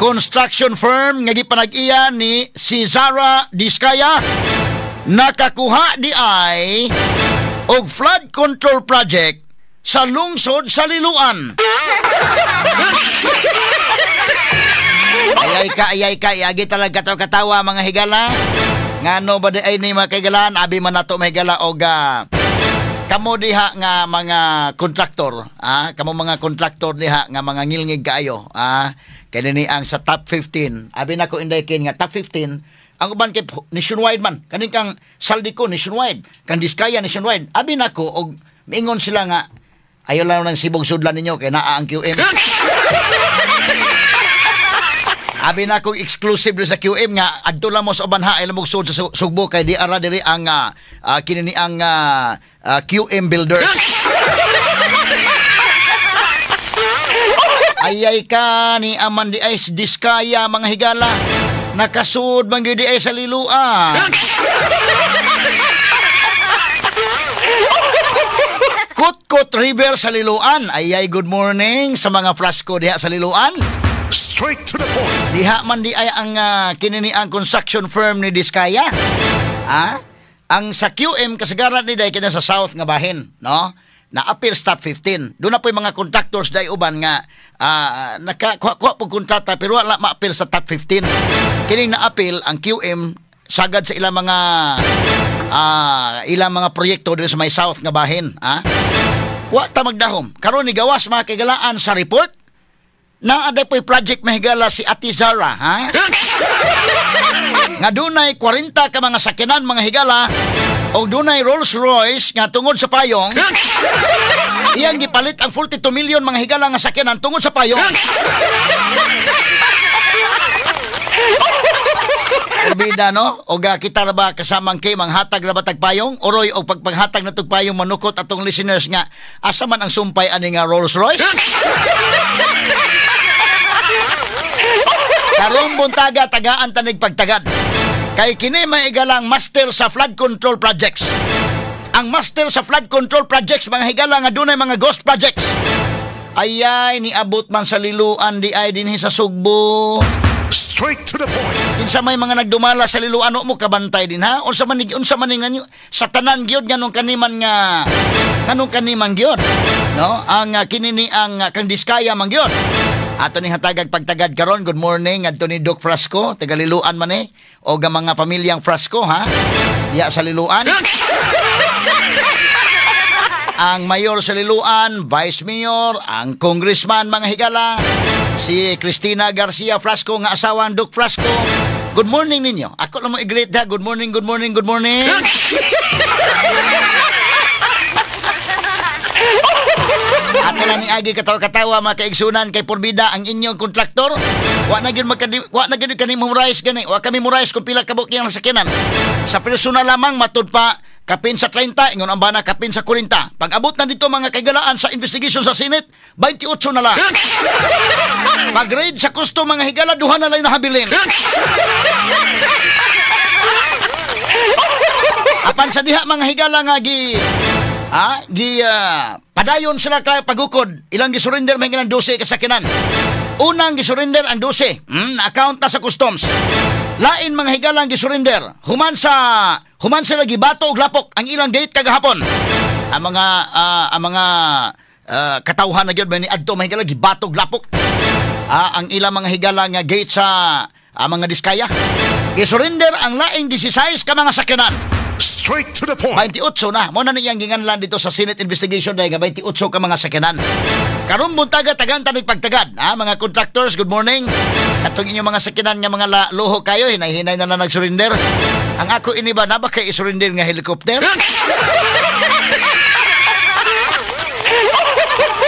Construction firm nga gipanag-iya ni si Zara Diskaya nakakuha di ay og flood control project sa lungsod sa Liloan. Ayay ka, agi talaga katawa mga higala. Ngano ba di ay ni mga kaigalaan, abi man nato mga higala og kamo diha nga mga kontraktor, kamo mga kontraktor diha nga mga ngilngig kaayo, kay ni ang sa top 15, abi nako inday kin nga top 15, ang uban kay nationwide man, kaning kang Saldico nationwide, kang Diskaya nationwide, abi nako og miingon sila nga ayo lang nang sibog sudlan ninyo kay naa ang QM. Abi na kong exclusive sa QM nga adto lang mo sa uban ha ay lamog sud sa Sugbo kay di ara diri ang kini ni ang QM Builders. Ayay ka ni aman di ay Diskaya mga higala nakasud man gyud di ay sa Liloan. Kutkot River sa Liloan. Ayay, good morning sa mga Frasco diha sa Liloan. Straight to the point. Diha man di ay ang kini ni ang construction firm ni Diskaya. Ang sa QM kasagaran ni day kita sa south nga bahin, no? Na appeal top 15. Doon na po yung mga contractors day uban nga nakakuha po kontrata pero wala ma-appeal sa top 15. Kini na-appeal ang QM sagad sa ilang mga proyekto dito sa may south nga bahin, Wa ta magdahom. Karon ni gawas mga kaigalaan sa report na aday po'y project mahigala si Ate Zara, ha? Nga dunay 40 ka mga sakyanan mga higala o dunay Rolls Royce nga tungod sa payong iyang gipalit ang 42 million mga higala nga sakyanan tungod sa payong. Bida, no? O kita ra ba kasamang kay manghatag ra ba tag payong? Oroy og pagpanghatag na tug payong manukot atong listeners nga asa man ang sumpay ani nga Rolls Royce? Karong buntaga tagaan tanig pagtagad. Kay kini maigalang master sa flood control projects. Ang master sa flood control projects mga higala nga dunay mga ghost projects. Ayay niabot man sa Liloan di ay dinhi sa Sugbo. Straight to the point. Kinsa may mga nagdumala sa Liloan mo kabantay din ha? Unsa man nga sa tanan gyud nganong kaniman nga nganong kaniman gyud, no? Ang kini ni ang kang Diskaya man gyud. Ato ni hatagag pagtagad karon. Good morning adto ni Doc Frasco, taga Liloan man eh, o ga mga pamilyang Frasco ha. Diya sa Liloan. Ang mayor sa Liloan, vice mayor, ang congressman mga higala, si Cristina Garcia Frasco nga asawa ang Doc Frasco. Good morning ninyo. Ako lang mo i-greet ha. Good morning, good morning, good morning. Ato lang ni Agi katawa-katawa mga kaigsunan kay porbida ang inyong kontraktor. Wa na gyud wa na gyud kani memorize gani. Wa kami memorize kung pila ka buok iyang sakyanan. Sa personal lamang matud pa kapin sa 30, ingon ang bana kapin sa 40. Pag abot na dito mga kaigalaan sa investigation sa Senate, 28 na lang. Pag raid sa kusto mga higala, duha na lang nahabilin. Apan sa diha mga higala nga gi padayon sila kay pagukod. Ilang gisurrender may ilang 12 kasakyanan. Unang gisurrender ang 12, na-account na sa customs. Lain mga higalang gisurrender. Human sila gibato og lapok ang ilang gate kagahapon. Ang mga katawhan na gyud may niadto mga higala gibato og lapok. Ang ilang mga higala nga gate sa mga Diskaya. Gisurrender ang laing 16 ka mga sakyanan. Straight to the point. 28 na. Mo na niyang ginganlan dito sa Senate investigation dahil nga 28 ka mga sakyanan. Karong buntaga tagan tanig pagtagad. Mga contractors, good morning. Katong inyong mga sakyanan nga mga luho kayo, hinay-hinay na lang nagsurrender. Ang ako ini ba na ba kay isurrender nga helicopter?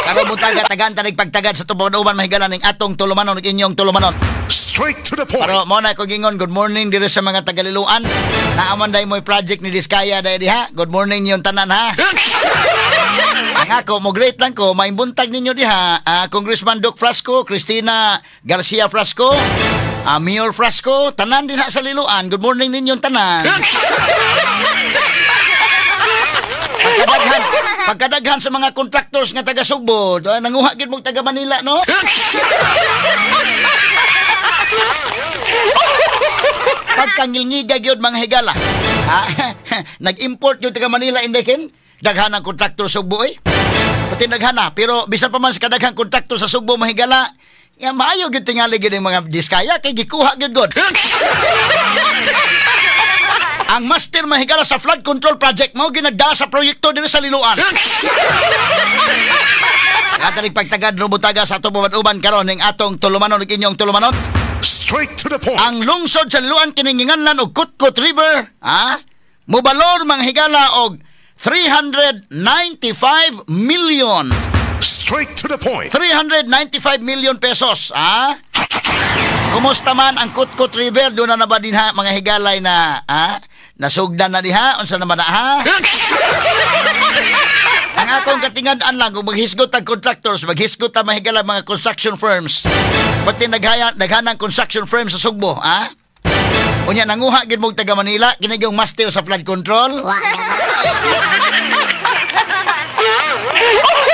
Karong buntaga tagan tanig pagtagad sa tubuan mahigala ning atong tulumanon ug inyong tulumanon. Straight to the point. Pero mo na ko gingon, good morning diri sa mga taga-Liloan. Naaman day mo'y project ni Diskaya day diha. Good morning ninyong tanan ha. Ang ako mo great lang ko maimbuntag ninyo diha, Congressman Doc Frasco, Cristina Garcia Frasco, Mayor Frasco, tanan dinha sa Liloan. Good morning ninyong tanan. Pagkadaghan sa mga contractors nga taga Sugbo, nanguha gid mo taga Manila, no? Pagkangilngiga gyud mga higala. Nag-import yung taga Manila indekin. Daghan ang kontraktor Sugbo eh. Pati daghana, pero bisan pa man sa kadaghang kontraktor sa Sugbo mga higala, ya, maayo gyud tingali gyud ang mga Diskaya kay gikuha gyud god. Ang master mahigala sa flood control project mao ginagdaa sa proyekto diri sa Liloan. Katanig pagtagad rubutaga sa atong uban karon ning atong tulumanon ug inyong tulumanon. Straight to the point. Ang lungsod sa Liloan kining ginganlan og Kutkut River, ha? Mobalor mga higala og 395 million. Straight to the point. 395 million pesos, ha? Kumusta man ang Kutkut River? Doon na ba din ha, mga higalay na, ha? Nasugdan na diha? Unsa naman na, ha? Ang akong katingad-an lang, kung maghisgot ang contractors, maghisgot ang mga higala mga construction firms. Pati naghanang construction firms sa Sugbo, ha? Unya, nanguha gid mong taga Manila, kini yung master sa flood control.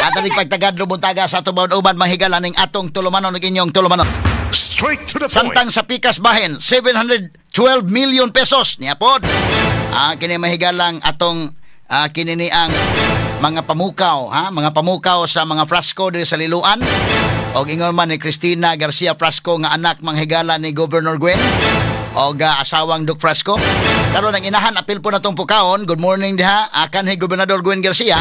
Katanig pagtagad rubuntaga sa atong uban mahigala ning atong tulumanon ug inyong tulumanon. Straight to the point. Samtang sa Pikas Bahin, 712 million pesos niya pod. Kini mahigalang atong kini ni ang mga pamukaw, ha? Mga pamukaw sa mga Frasco diri sa Liloan. Og ingon man ni Cristina Garcia Frasco nga anak manghigala ni Governor Gwen og asawang Duke Frasco. Karon ang inahan apil po natong pukaon. Good morning diha akan ni Gobernador Gwen Garcia.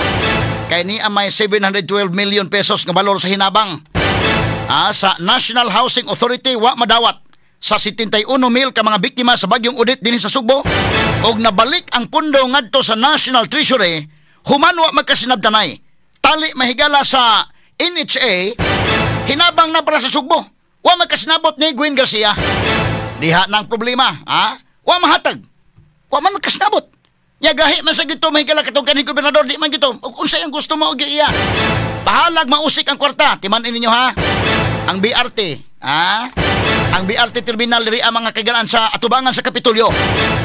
Kay ni ang may 712 million pesos nga balor sa hinabang. Sa National Housing Authority wa madawat sa 71 mil ka mga biktima sa bagyong Odette dinhi sa Sugbo og nabalik ang pundo ngadto sa National Treasury human wa magkasinabtanay. Tali mahigala sa NHA hinabang na para sa Sugbo. Wa magkasinabot ni Gwen Garcia. Diha nang problema, ha? Wa mahatag. Wa man magkasinabot. Ya gahi man sa gito mahigala katong kaning gobernador di man gito. Og unsa yang gusto mo og iya? Bahalag mausik ang kwarta. Timan ninyo ha. Ang BRT, ha? Ang BRT terminal diri ang mga kagalaan sa atubangan sa Kapitolyo.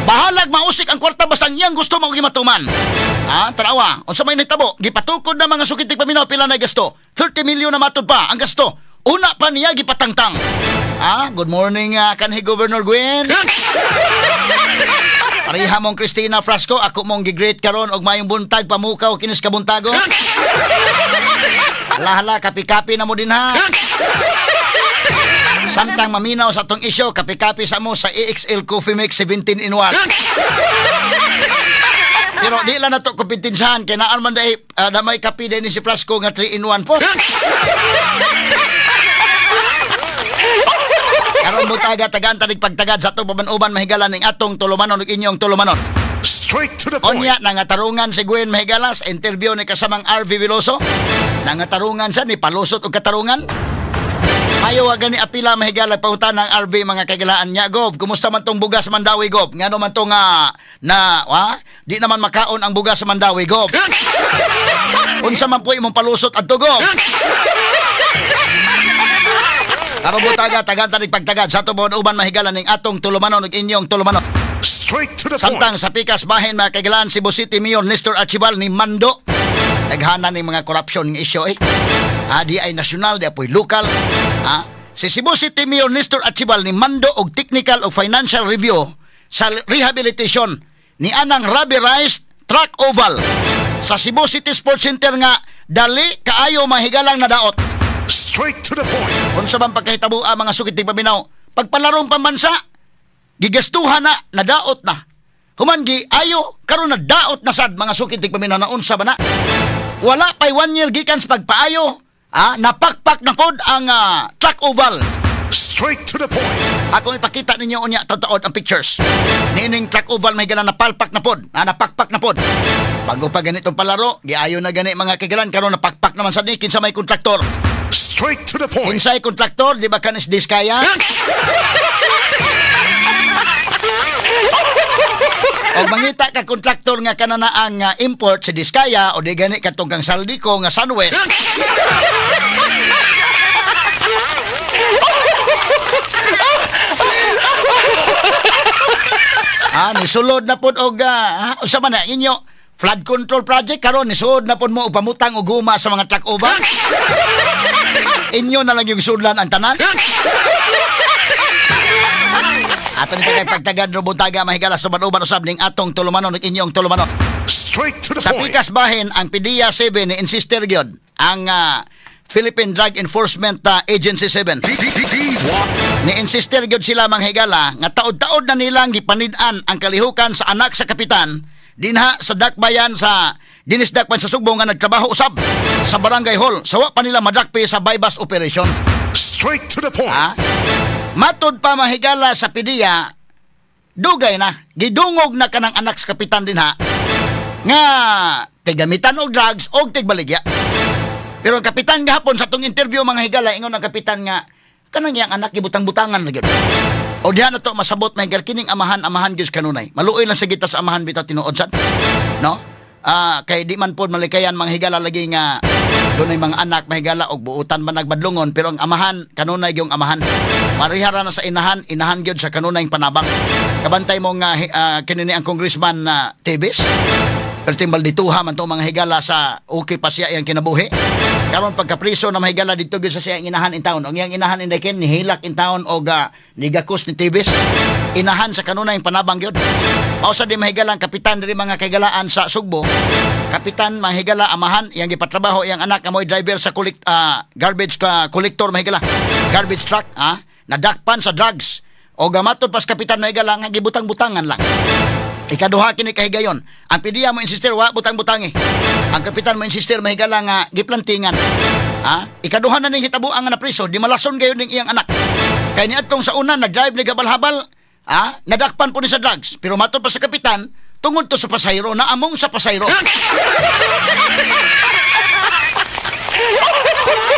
Bahalag mausik ang kwarta basta ang iyang gusto mao gimatuman. Ha, tanawa, unsa may nahitabo? Gipatukod na mga sukitig paminaw pila na gasto. 30 million na matud pa ang gasto. Una pa niya gipatangtang. Ha, good morning kanhi Governor Gwen. Pareha mong Cristina Frasco, ako mong gi-greet karon og maayong buntag pamukaw kinis kabuntago. Hala-hala, kapi-kapi na mo din ha. Samtang maminaw sa atong isyo, kapi-kapi sa mo sa AXL Coffee Mix 17 in 1. Pero di lang na to kompetensahan, kaya naan man dahi, na may kapi din ni si Frasco nga 3 in 1 po. Karon mo taga tagaan tanig pagtagad sa atong paman-uban mahigala ning atong tulumanon ug inyong tulumanon. Straight to the point. Onya nangatarungan si Gwen mahigala sa interview ni kasamang RV Veloso. Nangatarungan siya ni palusot og katarungan. Ayaw gani apila mahigala pangutan ng RV mga kaigalaan niya. Gov, kumusta man tong bugas Mandawi, Gov? Ngano man tong na ha? Di naman makaon ang bugas sa Mandawi, Gov. Unsa man po imong palusot adto, Gov? Karon taga tagan tanig pagtagad sa atong uban mahigala ning atong tulumanon ug inyong tulumanon. Straight to the point. Samtang sa Pikas Bahin mga kaigalaan Cebu City Mayor Nestor Archival ni Mando naghana ning mga corruption ng isyo eh. Di ay nasyonal, di apoy lokal. Si Cebu City Mayor Nestor Archival ni Mando og technical og financial review sa rehabilitation ni anang rubberized track oval sa Cebu City Sports Center nga dali kaayo mahigalang nadaot. Straight to the point. Unsa man pagkahitabo ang mga sukit paminaw, pagpalarong pambansa, gigastuhan na, nadaot na. Human gi ayo karon nadaot na sad mga sukit paminaw na unsa ba na? Wala pay 1 year gikan sa pagpaayo, napakpak na pod ang track oval. Straight to the point. Ako ipakita ninyo unya taod ang pictures. Nining track oval may gala napalpak na pod, napakpak na pod. Bago pa ganitong palaro, giayo na gani mga kigalan karon napakpak naman sad ni kinsa may kontraktor. Straight to the point. Kinsay kontraktor, di ba kanis Diskaya? Og mangita ka kontraktor nga kanana ang import si Diskaya o di gani katong kang Saldico nga Sunwest. Nisulod na pod og unsa man na inyo flood control project karon nisulod na pod mo og pamutang og guma sa mga truck over. Inyo na lang yung sudlan ang tanan. Ato ni tagay pagtagad rubuntaga, mahigala, suban-uban usab ning atong tulumanon ug inyong tulumanon. Straight to the Sa point. pikas bahin, ang PDEA 7 ni insister gyud ang Philippine Drug Enforcement Agency 7. D D D D Y. Ni insister gyud sila, mga higala, nga taod-taod na nilang gipanid-an ang kalihukan sa anak sa kapitan dinha sa dakbayan sa dinis dakbayan sa Sugbo nga nagtrabaho usab sa barangay hall sa wa pa nila madakpi sa buy-bust operation. Straight to the point. Ha? Matod pa, mahigala, sa PDEA, dugay na gidungog na kanang anak sa kapitan dinha nga tigamitan og drugs og tigbaligya. Pero ang kapitan gahapon sa atong interview, mga higala, ingon ang kapitan nga kanang iyang anak gibutang-butangan na gyud. O diha na to masabot, mga higala, kining amahan, amahan gyud kanunay. Maluoy lang sa kita sa amahan bitaw, tinuod sad. No? Kay di man pod malikayan, mga higala, lagi nga dunay mga anak, mahigala, og buutan man nagbadlungon, pero ang amahan kanunay gyung amahan. Parehara na sa inahan, inahan gyud sa kanunay panabang. Kabantay mo nga kini ni ang congressman na Teves. Pero timbal dituha man to, mga higala, sa okay pa siya iyang kinabuhi. Karon pagkapriso na, mahigala, dito gyud sa siya ang inahan in town. Ang iyang inahan in ken nihilak in town og nigakos ni Teves. Inahan sa kanunay panabang gyud. Mao sa di, mahigala, ang kapitan diri, mga kahigalaan, sa Sugbo. Kapitan, mahigala, amahan iyang gipatrabaho iyang anak nga mo'y driver sa garbage ka collector, mahigala. Garbage truck, ha? Nadakpan sa drugs. O gamatod pas kapitan, mahigala, nga gibutang-butangan lang. Ikaduha kini kahigayon. Ang PDEA mo insister wa butang-butangi. Ang kapitan mo insister, mahigala, nga giplantingan. Ha? Ikaduha na ning hitabo ang napriso, di malason gayon ning iyang anak. Kay niadtong sa una nag-drive ni gabal-habal, ha? Nadakpan po ni sa drugs. Pero matod pa sa kapitan, tungod to sa pasayro, na among sa pasayro.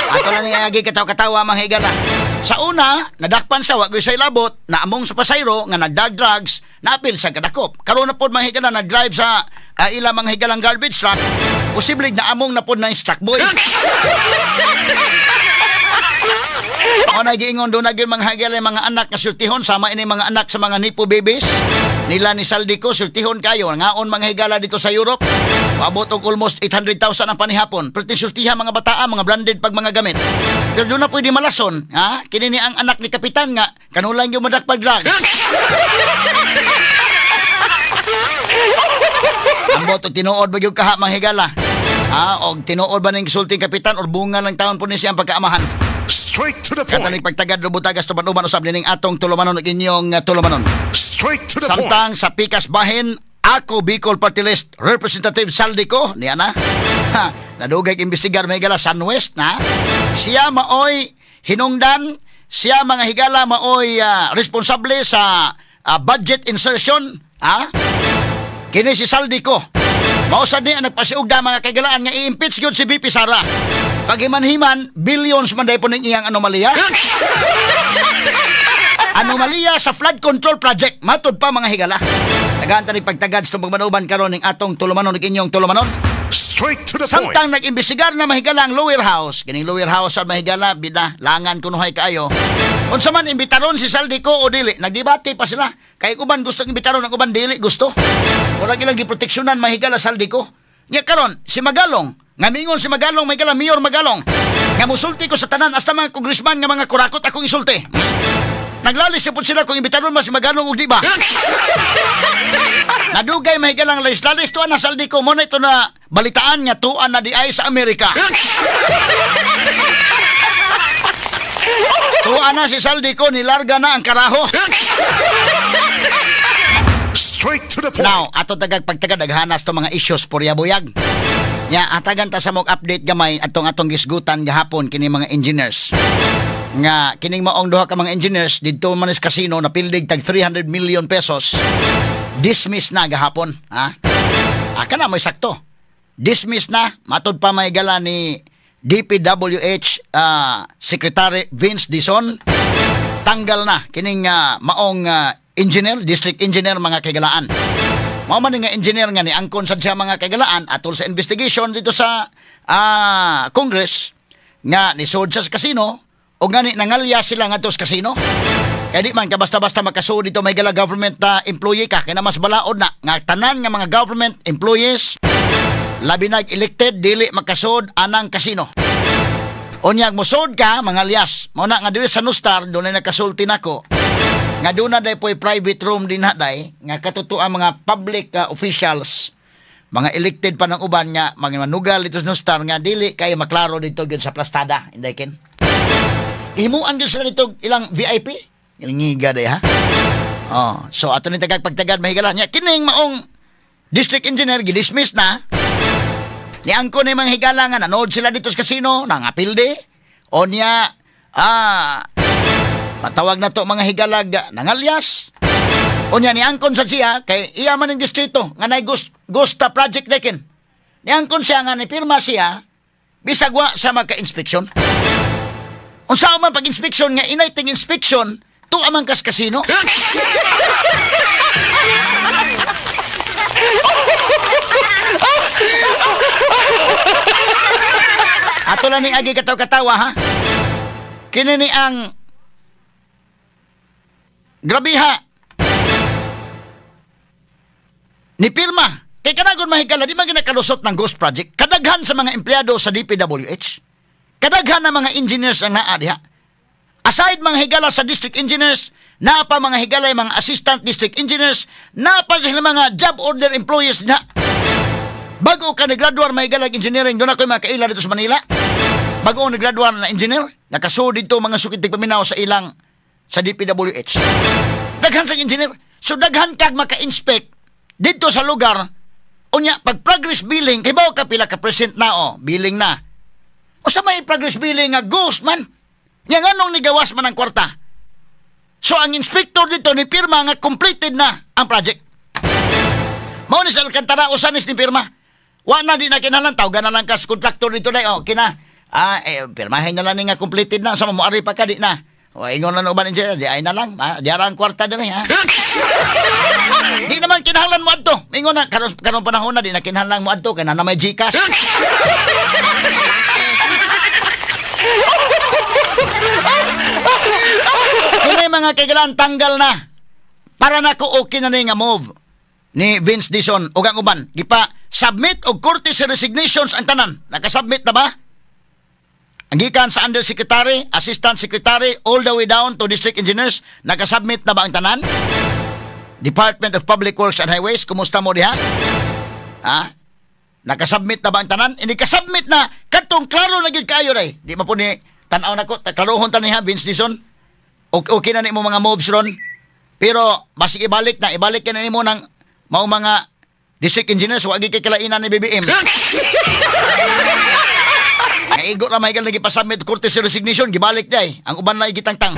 Ato lang ni agi katawa-katawa, mga higala. Sa una, nadakpan sa wa say labot, naamong sa pasayro nga nagdag drugs, naapil sa kadakop. Karon na pod, mga higala, nag-drive sa ila mga higalang garbage truck, posible na among na pod na truck boy. O nagiingon doon na gyud, mga higala, mga anak nga sultihon sama ini mga anak sa mga nipo babies nila ni Zaldy Co, sultihon kayo ngaon, mga higala, dito sa Europe. Paabot og almost 800,000 ang panihapon. Pero sultiha mga bataa, mga branded pag mga gamit. Pero doon na pwede malason, ha? Kini ni ang anak ni kapitan nga kanulan yung madakpag drug. Ambot og tinuod ba gyud kaha, mga higala? Ha, og tinuod ba ning gisulti kapitan or bunga lang taon po ni siyang pagkaamahan? Straight to the point. Katanig pagtagad rubutagas tuban-uban usab nining atong tulumanon ug inyong tulumanon. Straight to the point. Samtang sa Pikas Bahin, ako Bicol Party List Representative Zaldy Co niya na. Ha, nadugay imbestigar, mga higala, Sun West na. Siya maoy hinungdan, siya, mga higala, maoy responsable sa budget insertion, ha? Kini si Zaldy Co. Mausad ni ang nagpasiugda, mga kaigalaan, nga i-impeach gyud si VP Sara. Paghiman-himan, billions man dahil po ning iyang anomalya. Anomalya sa flood control project. Matod pa, mga higala. Tagaan ta ni pagtagad sa pagmanuban karon ning atong tulumanon ug inyong tulumanon. Straight to the point. Samtang nag-imbestigar na, mahigala, ang lower house, kining lower house sa mahigala, bida, langan kunuhay kaayo. Unsa man, imbitaron si Zaldy Co o dili, nagdebate pa sila. Kay uban gusto imbitaron, ang uban dili gusto. Murag ilang giproteksyonan, mahigala, Zaldy Co. Nya karon si Magalong, nga mingon si Magalong, mahigala, Mayor Magalong, nga musulti ko sa tanan hasta mga congressman nga mga kurakot akong isulti. Naglalis na po sila kung imbitaron ba si Magalong o di ba. Nadugay, mahigalang, lalis-lalis tuan na Zaldy Co mo na ito na balitaan nga tuan na di ay sa Amerika. Tuan na si Zaldy Co, nilarga na ang karaho. Straight to the point. Now, ato tagag pagtagad naghanas to mga issues purya buyag. Nya atagan ta sa mong update gamay atong atong gisgutan gahapon kini mga engineers. Nga kining maong duha ka mga engineers didto man is casino na pildig tag 300 million pesos. Dismiss na gahapon, ha? Aka na may sakto. Dismiss na matod pa may gala ni DPWH Secretary Vince Dizon. Tanggal na kining maong engineer, district engineer, mga kaigalaan. Mao man ni nga engineer nga ni angkon sad siya, mga kaigalaan, atol sa investigation dito sa Congress nga nisod siya sa casino o gani nangalya sila ngadto sa casino. Kaya di man ka basta-basta makasuod dito may gala, government employee ka, kaya na mas balaod na nga tanan nga mga government employees labi nag elected dili makasuod anang casino. Unyag mosod ka mga lias. Mao na nga diri sa Nustar doon na nakasulti nako. Nga doon na day po'y private room din na day, nga katutuan mga public officials, mga elected pa ng uban nga, mga manugal dito sa Nustar, nga dili kay maklaro dito gyud sa plastada, inday ken. Himuan gyud sila dito ilang VIP. Ngiga day ha. Oh, so ato ni tagag pagtagad mahigala niya kining maong district engineer gidismiss na. Niangko ni mga higala nga nanood sila dito sa casino, nangapilde. O niya patawag na to mga higalag nangalyas. O niya niangkon sa siya kay iya man ang distrito nga nay Gusta project dekin. Niangkon siya nga nipirma siya bisag wa sa magka-inspeksyon. Unsa man pag-inspeksyon nga inay ting inspection tuwa man kas kasino. Ato lang ni agi kataw-katawa ha. Kini ni ang grabiha ni pirma kay kanagon mahigala di man ginakalusot ng ghost project. Kadaghan sa mga empleyado sa DPWH, kadaghan na mga engineers ang naa diha. Aside mga higala sa district engineers, naa pa mga higala mga assistant district engineers, naa pa sila mga job order employees na. Bago ka naggraduar mga higala engineering, doon ako'y mga kaila dito sa Manila. Bago naggraduar na engineer, nakasuod dito mga sukit paminaw sa ilang sa DPWH. Daghan sa engineer. So daghan kag maka-inspect dito sa lugar. Unya, pag progress billing, kay bawo ka pila ka percent na o, billing na. O sa may progress billing nga ghost man. Nya nganong nigawas man ang kwarta. So ang inspector dito ni pirma nga completed na ang project. Mao ni sa Alcantara usanis ni pirma. Wa na di na kinahanglan, tawgan na lang kas contractor dito day o kina. Pirmahin na lang ni nga completed na sa mo ari pa ka di na. O ingon na uban engineer, di ay na lang, di ara ang kwarta dinhi ha. Di naman kinahanglan mo adto. Ingon na karon panahon na di na kinahanglan mo adto kay na may GCash. Kini mga kaigalan tanggal na. Para nako okay na ni nga move ni Vince Dizon ug ang uban. Gipa submit og courtesy resignations ang tanan. Nakasubmit na ba? Ang gikan sa undersecretary, assistant secretary, all the way down to district engineers, nakasubmit na ba ang tanan? Department of Public Works and Highways, kumusta mo diha? Ha? Nakasubmit na ba ang tanan? Hindi kasubmit na, katong klaro na gyud kayo day. Di man po ni tanaw na ko, klarohon ta niya, Vince Dizon. Okay na nimo mga moves ron. Pero basig ibalik na, ibalik na nimo ng mao mga district engineers, wa gyud kay kalainan ni BBM. Naigo ra may nagipasubmit courtesy resignation, gibalik day. Ang uban na gitangtang.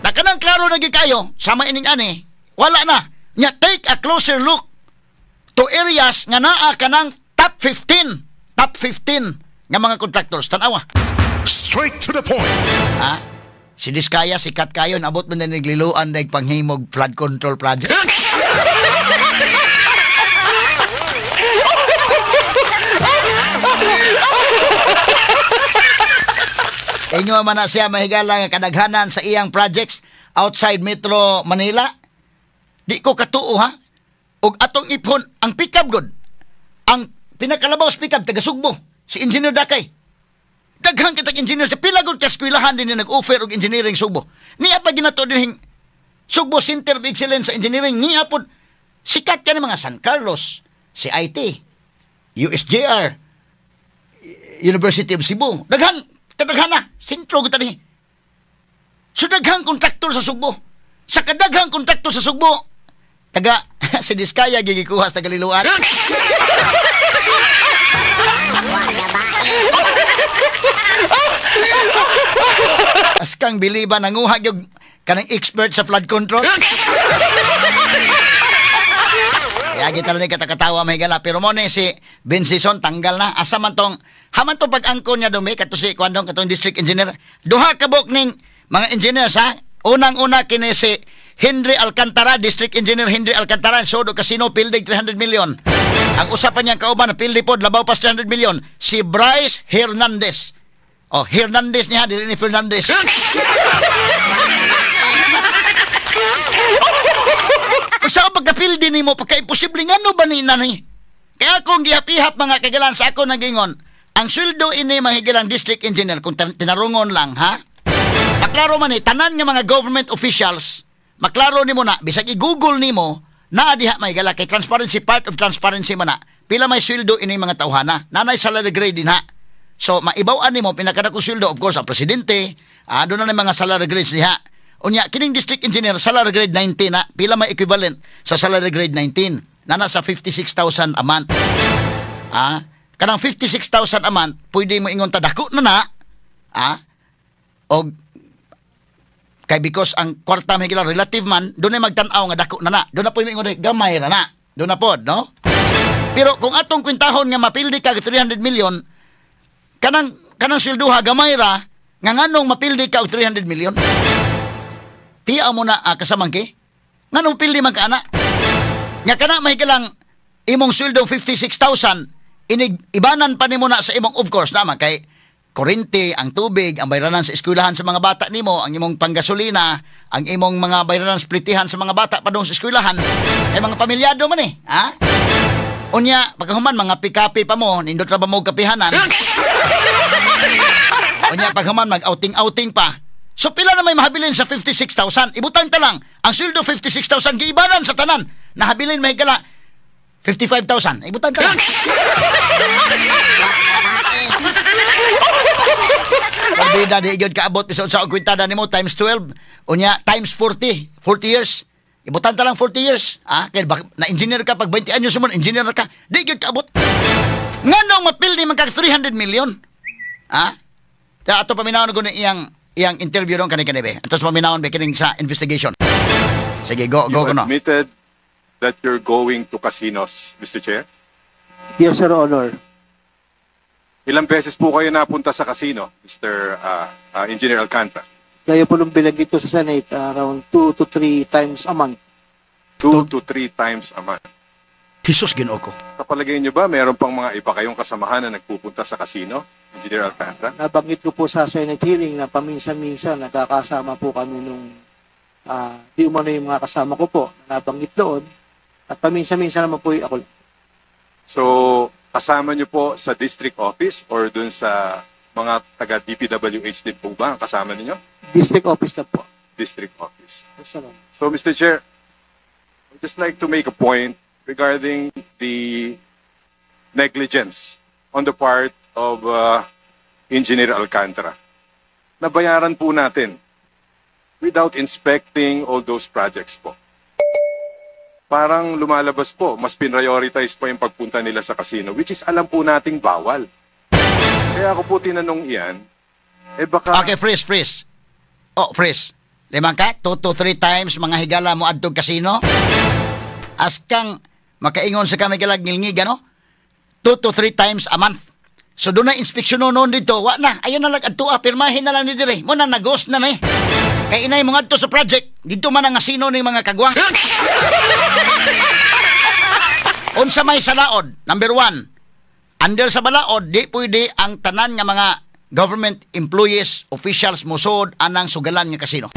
Na kanang klaro na gyud kayo, sama ining ani, wala na. Nya take a closer look to areas nga naa kanang top 15, top 15 nga mga contractors. Tan-awa. Straight to the point. Ha? Si Diskaya sikat kayo, naabot man na nagliluan na panghimog flood control project. Inyo man na siya mahigala nga kadaghanan sa iyang projects outside Metro Manila. Di ko katuo ha. Og atong ipon ang pickup god. Ang pinakalabaw sa pickup taga Sugbo, si Engineer Dakay. Daghan kitag engineer sa pila gud ka eskwelahan din nag-offer og engineering Sugbo. Niya pa ginato dinhing Sugbo Center of Excellence sa engineering niya pod sikat kani mga San Carlos, CIT, USJR, University of Cebu. Daghan kadaghan na sentro gud tani. So daghang kontraktor sa Sugbo. Sa kadaghang kontraktor sa Sugbo, taga si Diskaya gigikuha sa Galiloan. Askang biliba nanguha gyud kanang expert sa flood control. Kaya kita lang katakatawa may gala. Pero mo ni si Vince Dizon tanggal na. Asa man tong haman tong pag-angkon niya dumi kato si Kwandong katong district engineer. Duha ka buok ning mga engineers ha. Unang-una kini si Henry Alcantara, district engineer Henry Alcantara, Sodo Casino, pildig 300 million. Ang usapan niyang kauban na pildi pod labaw pas 300 million, si Bryce Hernandez. Oh, Hernandez niya, dili ni Fernandez. Sa pagkapildi nimo pagka-imposible ngano ba ni nani? Kaya akong gihap-ihap mga kagalan sa ako nagingon, ang sweldo ini mahigilang district engineer kung tinarungon lang ha. Paklaro man ni tanan nga mga government officials, Maklaro nimo na, bisag i-Google nimo, naa diha, mga higala, kay transparency, part of transparency man na. Pila may sweldo ini mga tawhana. Nanay salary grade din ha. So maibaw-an nimo pinakadako sweldo, of course ang presidente, doon na mga salary grades diha. Unya kining district engineer, salary grade 19 na. Pila may equivalent sa salary grade 19? Nana sa 56,000 a month. Kanang 56,000 a month, pwede mo ingon ta dako na na. Og kay because ang kwarta may gila relative man, doon ay magtan-aw nga dako na na. Doon na po ingon gamay ra na. Doon na pod, no? Pero kung atong kwentahon nga mapildi ka 300 million, kanang kanang swelduha gamay ra, nga nganong mapildi ka og 300 million? Tiya mo na, kasamangki? Nganong pildi man ka ana? Nga kana may lang imong sweldo 56,000, inig ibanan pa nimo na sa imong, of course naman kay kuryente, ang tubig, ang bayranan sa eskwelahan sa mga bata nimo, ang imong panggasolina, ang imong mga bayranan sa plitihan sa mga bata padung sa eskwelahan, ay mga pamilyado man eh. Ha? Unya, pagkahuman, mga pikapi pa mo, nindot ra ba mo kapihanan? Unya, paghuman, mag-outing-outing pa. So, pila na may mahabilin sa 56,000? Ibutang ta lang, ang sweldo 56,000, giibanan sa tanan. Nahabilin may gala, 55,000. Ibutang ta lang. Pabida, di gyud kaabot bisan sa kwintada nimo times 12, unya times 40, 40 years. Ibutan ta lang 40 years. Kay na engineer ka pag 20 anyos mo, engineer ka, di gyud kaabot. Nganong mapildi man kag 300 million? Ta ato paminawon ko ni iyang iyang interview ron kani kani be. Ato paminawon be kining sa investigation. Sige, go go You go no. admitted that you're going to casinos, Mr. Chair. Yes, Your Honor. Ilang beses po kayo napunta sa casino, Mr. Engineer Alcantara? Gaya po nung binanggit ko sa Senate, around 2 to 3 times a month. 2 to 3 times a month. Jesus, Ginoo ko. Sa palagay niyo ba, meron pang mga iba kayong kasamahan na nagpupunta sa casino, Engineer Alcantara? Nabanggit ko po sa Senate hearing na paminsan-minsan nagkakasama po kami nung di umano yung mga kasama ko po na nabanggit doon. At paminsan-minsan naman po yung ako. So, kasama niyo po sa district office or dun sa mga taga DPWH din po ba ang kasama ninyo? District office na po. District office. Yes, Your Honor. So, Mr. Chair, I'd just like to make a point regarding the negligence on the part of Engineer Alcantara. Nabayaran po natin without inspecting all those projects po. Parang lumalabas po, mas pinrioritize pa yung pagpunta nila sa casino, which is alam po nating bawal. Kaya ako po tinanong iyan, eh baka. Okay, freeze, freeze. Oh, freeze. Limang ka, 2 to 3 times mga higala mo adtog casino. Askang makaingon sa kami galag ngilngig, ano? 2 to 3 times a month. So doon na inspeksyon noon dito, wa na, ayun na lang adto, pirmahin na lang ni dire. Mo na nagos na na eh. Kay inay mo ngadto sa project, dito man ang asino ni mga kagwang. Unsa may sa laod? Number one, under sa balaod, di pwede ang tanan nga mga government employees, officials mosod anang sugalan nga kasino.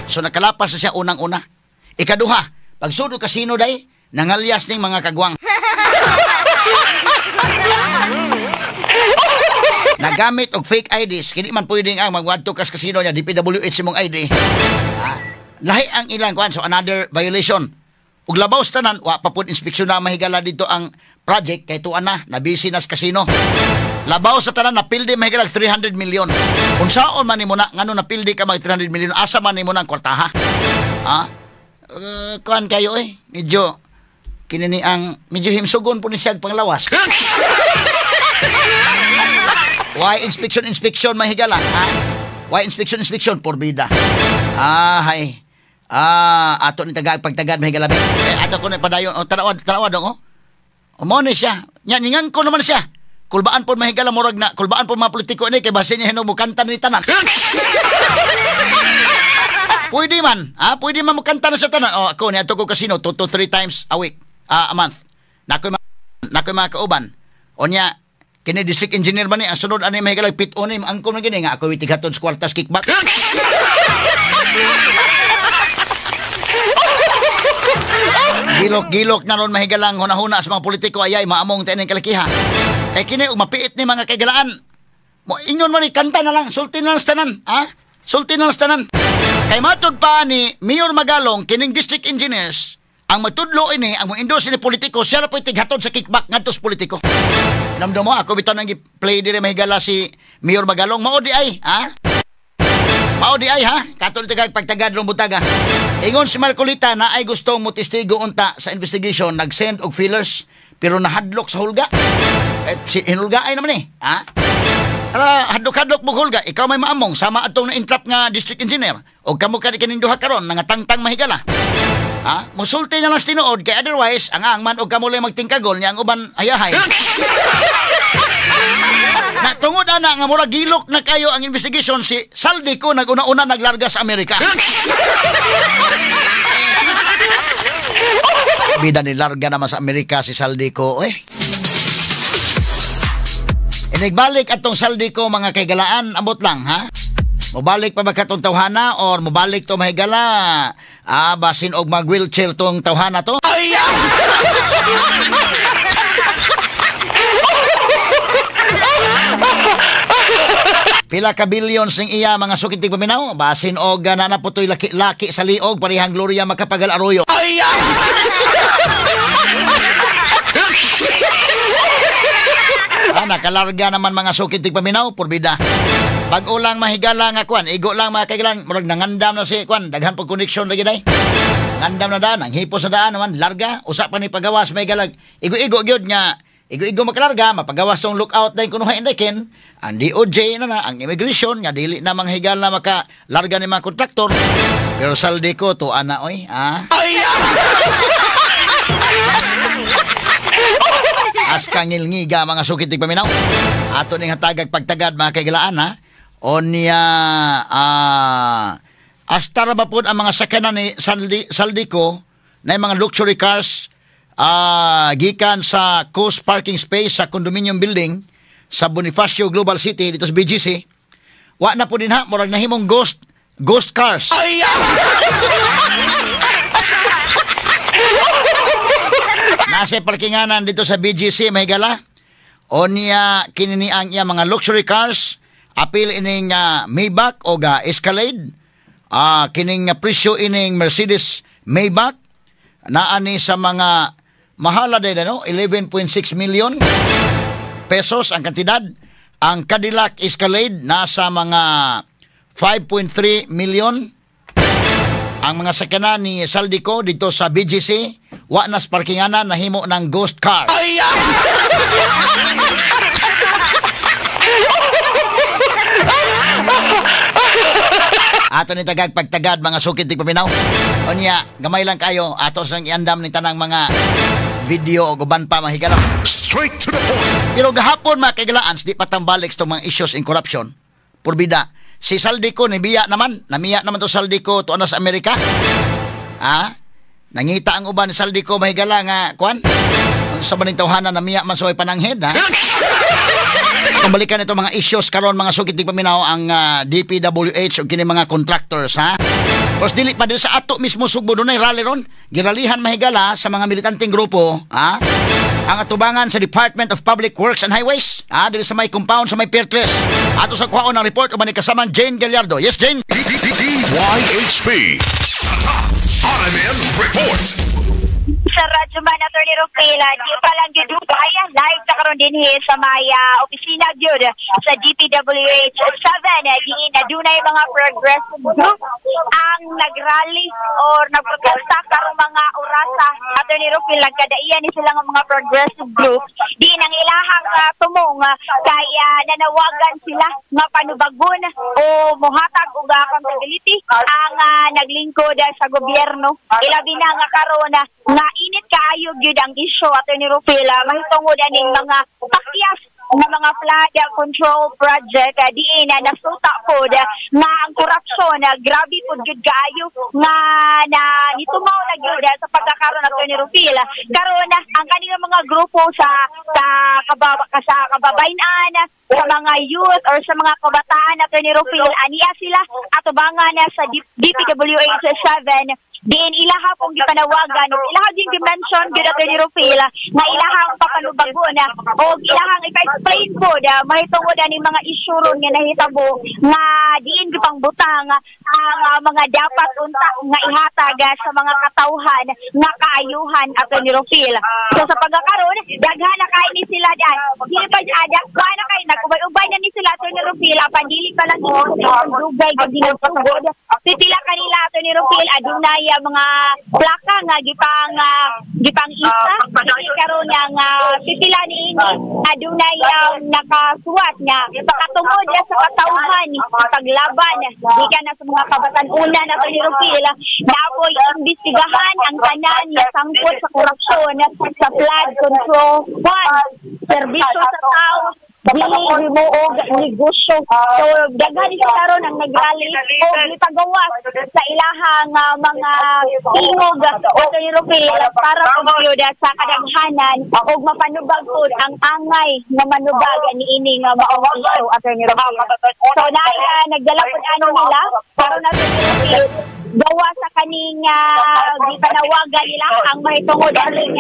So nakalapas na siya unang-una. Ikaduha, pagsud og kasino day, nangalyas ning mga kagwang. Nagamit og fake IDs, kini man pwede ang magwadto kas kasino niya, DPWH imong ID. Lahi ang ilang kuan, so another violation. Ug labaw sa tanan, wa pa pud inspeksyon na mahigala dito ang project kay tuan na, nabisi na sa kasino. Labaw sa tanan, napildi mahigala 300 million. Unsaon man nimo na ngano napildi ka mag 300 million, asa man nimo na ang kwartaha? Ha? Kuan kayo eh, medyo kini ni ang medyo himsugon po ni siya panglawas. Why inspection inspection mahigala? Ha? Why inspection inspection porbida? Hay. Ato ni tagag pagtagad mahigala be. Eh, ato ko na padayon o tanawa tanawa dong oh. Mo ni siya. Nya ningan ko naman siya. Kulbaan po mahigala murag na kulbaan po mga politiko ni kay basin niya hinog mo kanta ni tanan. Pwede man, ha? Pwede man mo kanta na sa tanan. Oh, ako ni ato ko casino 2 to 3 times a week, a month. Nakoy mga kauban. Onya kini district engineer man ni ang sunod ani mahigala pit onim ang ko man gini nga ako itighatod sa kwartas kickback. Gilok-gilok na ron mahigalang hunahuna sa mga politiko ayay maamong tayo ng kalakiha. Kay kini og mapiit ni mga kaigalaan. Mo ingon man ni kanta na lang, sulti na lang sa tanan, ha? Sulti na lang sa tanan. Kay matud pa ni Mayor Magalong, kining district engineers, ang magtudlo ini, ang mo-endorse ni politiko, siya na po'y tighatod sa kickback ngadto sa politiko. Namdo mo, ako bitaw nang play dire mahigala si Mayor Magalong. Mao di ay, ha? Mao di ay, ha? Kato ni tagag pagtagad rong butaga. Ingon si Marcolita na ay gustong motestigo unta sa investigation, nag-send og feelers, pero nahadlok sa hulga. Eh, si, hinulga ay naman eh, ha? Ara, hadlok-hadlok mo hulga, ikaw may maamong, sama atong na-entrap nga district engineer, o kamo ka di kaning duha karon, nangatangtang mahigala. Ha? Musulti na lang sa tinuod, kay otherwise, ang ang man og kamo lang magtingkagol, niya ang uban ayahay. Na tungod ana nga mura gilok na kayo ang investigation, si Zaldy Co naguna-una naglarga sa Amerika. Bida ni larga naman sa Amerika si Zaldy Co, eh. Inigbalik atong Zaldy Co mga kaigalaan, ambot lang ha. Mobalik pa ba katong tawhana or mobalik to mahigala? Ah, basin og mag wheelchair tong tawhana to? Ay! Pila ka billions ning iya mga sukitig paminaw, basin og nanaputoy laki-laki sa liog parehang Gloria Macapagal Arroyo. Ay! Ah, nakalarga naman mga sukitig paminaw, purbida. Bag-o lang mahigala nga kwan, igo lang mga kailan, murag nangandam na si kwan, daghan pag connection lagi day. Ngandam na daan, ang hipos na daan naman, larga, usa pa ni pagawas may galag. Igo-igo gyud nga, igo-igo makalarga, mapagawas tong lookout na yung kunuhay indekin, ang DOJ na na, ang immigration, nga dili na mga higala makalarga ni mga kontraktor. Pero Zaldy Co, to ana oy, ah. As kangilngiga mga sukitig paminaw. Ato ning hatagag pagtagad mga kaigalaan ha. O niya astara ba po ang mga sakyanan ni Zaldy Co na yung mga luxury cars gikan sa Coast Parking Space sa condominium building sa Bonifacio Global City dito sa BGC. Wa na po din ha, murag nahimong ghost cars. Ay! Nasa parkinganan dito sa BGC, mahigala. O niya kinini ang iya mga luxury cars, apil ining Maybach o ga Escalade, kining presyo ining Mercedes Maybach, naani sa mga mahala din, ano, 11.6 million pesos ang kantidad. Ang Cadillac Escalade nasa mga 5.3 million. Ang mga sakyanan ni Zaldy Co dito sa BGC, wa nas parkinganan, nahimo ng ghost car. Ay! Ato ni tagag pagtagad mga sukit di paminaw. Unya, gamay lang kayo ato sang iandam ni tanang mga video o uban pa mahigala. Straight to the point. Pero gahapon mga kaigalaan, di patambalik sa mga issues in corruption. Purbida. Si Zaldy Co nibiya naman, namiya naman to Zaldy Co tuan na sa Amerika. Ha? Nangita ang uban ni Zaldy Co mahigala nga kuan. Sa baning tawhana namiya man sa pananghid ha. Kung balikan ito mga issues karon mga sukit di paminaw ang DPWH o kini mga contractors ha. Os dili pa dili sa ato mismo Sugbo dunay rally ron. Giralihan mahigala sa mga militanteng grupo ha. Ang atubangan sa Department of Public Works and Highways ha, dili sa may compound sa may Pertres. Ato sa kuhaon ang report uban ni kasamang Jane Gallardo. Yes, Jane. DYHP. RMN Report. Sa Radyo Man, Attorney Rufila, di pa lang yun Dubai, live na karon din sa may opisina yun sa DPWH 7, di na dunay mga progressive group ang nagrally or nagprotesta karong mga orasa. Attorney Rufila, nagkadaiyan ni sila ng mga progressive group, di nang ilahang tumong kaya nanawagan sila nga panubagon o mohatag og accountability ang naglingkod sa gobyerno. Ilabi na nga karon nga init kaayo gyud ang isyu, Attorney Rufila, mahitungod aning mga pakyas nga mga flood control project diin na nasuta pod nga ang korupsyon grabe pod gyud kaayo nga na nitumaw na gyud sa pagkakaroon, Attorney Rufila. Karon ang kanilang mga grupo sa kababayan, sa mga youth or sa mga kabataan, Attorney Rufil, aniya sila atubangan sa DPWH 7 Diin ilaha pong gipanawagan ug ilaha din gi-mention gyud, Attorney Rufil, nga ilahang papanubagon o ilahang ipa-explain po da mahitungod ani mga issue ron nga nahitabo nga diin gipangbutang ang mga dapat unta nga ihatag sa mga katawhan nga kaayuhan, Attorney Rufil. So sa pagkakaroon, daghan na kay ni sila dan. Dili pa ada, kuha na kay nagubay-ubay na ni sila, Attorney Rufil, apan dili pa lang sa dugay gid ginasugod. Pipila kanila, Attorney Rufil, adunay mga plaka nga gipang isa. Dili karon nga pipila niini adunay nakasuwat nga katungod sa katawhan paglaban gikan na sa mga kabatan-unan, Attorney Rufil, naapoy imbestigahan ang tanan nga sangkot sa korupsyon sa flood control fund, serbisyo sa tao, dili himuog negosyo. So daghan sila karon ang nagrally o gipagawas sa ilahang mga tingog, Attorney Rufil, para po gyud sa kadaghanan og mapanubag pud ang angay nga manubag niini nga maong issue, Attorney Rufil. So naay nagdala pud ano nila karon, Attorney Rufil, gawa sa kaning gipanawagan nila ang mahitungod aning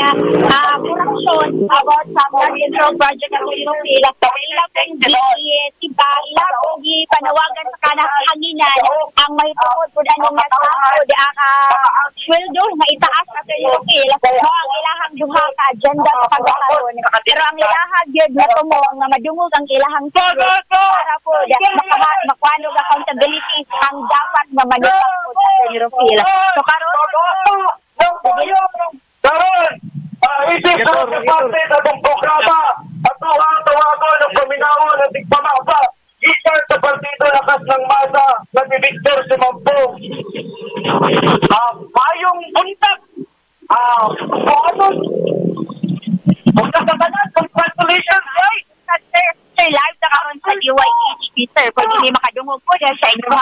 korupsyon about sa flood control project, Attorney Rufil. Ila pong gi tiba, ila pong gipanawagan sa kanang hanginan ang mahitungod pud ani nga sahod, ang sweldo nga itaas, Attorney Rufil. Mao ang ilahang duha ka agenda sa pagkakaroon. Pero ang ilahang gyud nga tumo nga madungog ang ilahang tingog para po makuha og accountability ang dapat nga manubag pud, Attorney Rufil. So karon Karon, isip sa parte sa atong programa, ato ang tawagon ng paminawon ng tigpamasa, gikan sa Partido Lakas ng Masa na si Victor Sumampong. Mayong buntag, buhaton, buntag sa tanan, congratulations, guys! Sir, sir, live na karon sa DYHP, sir. Pwede ni makadungog po dahil sa inyong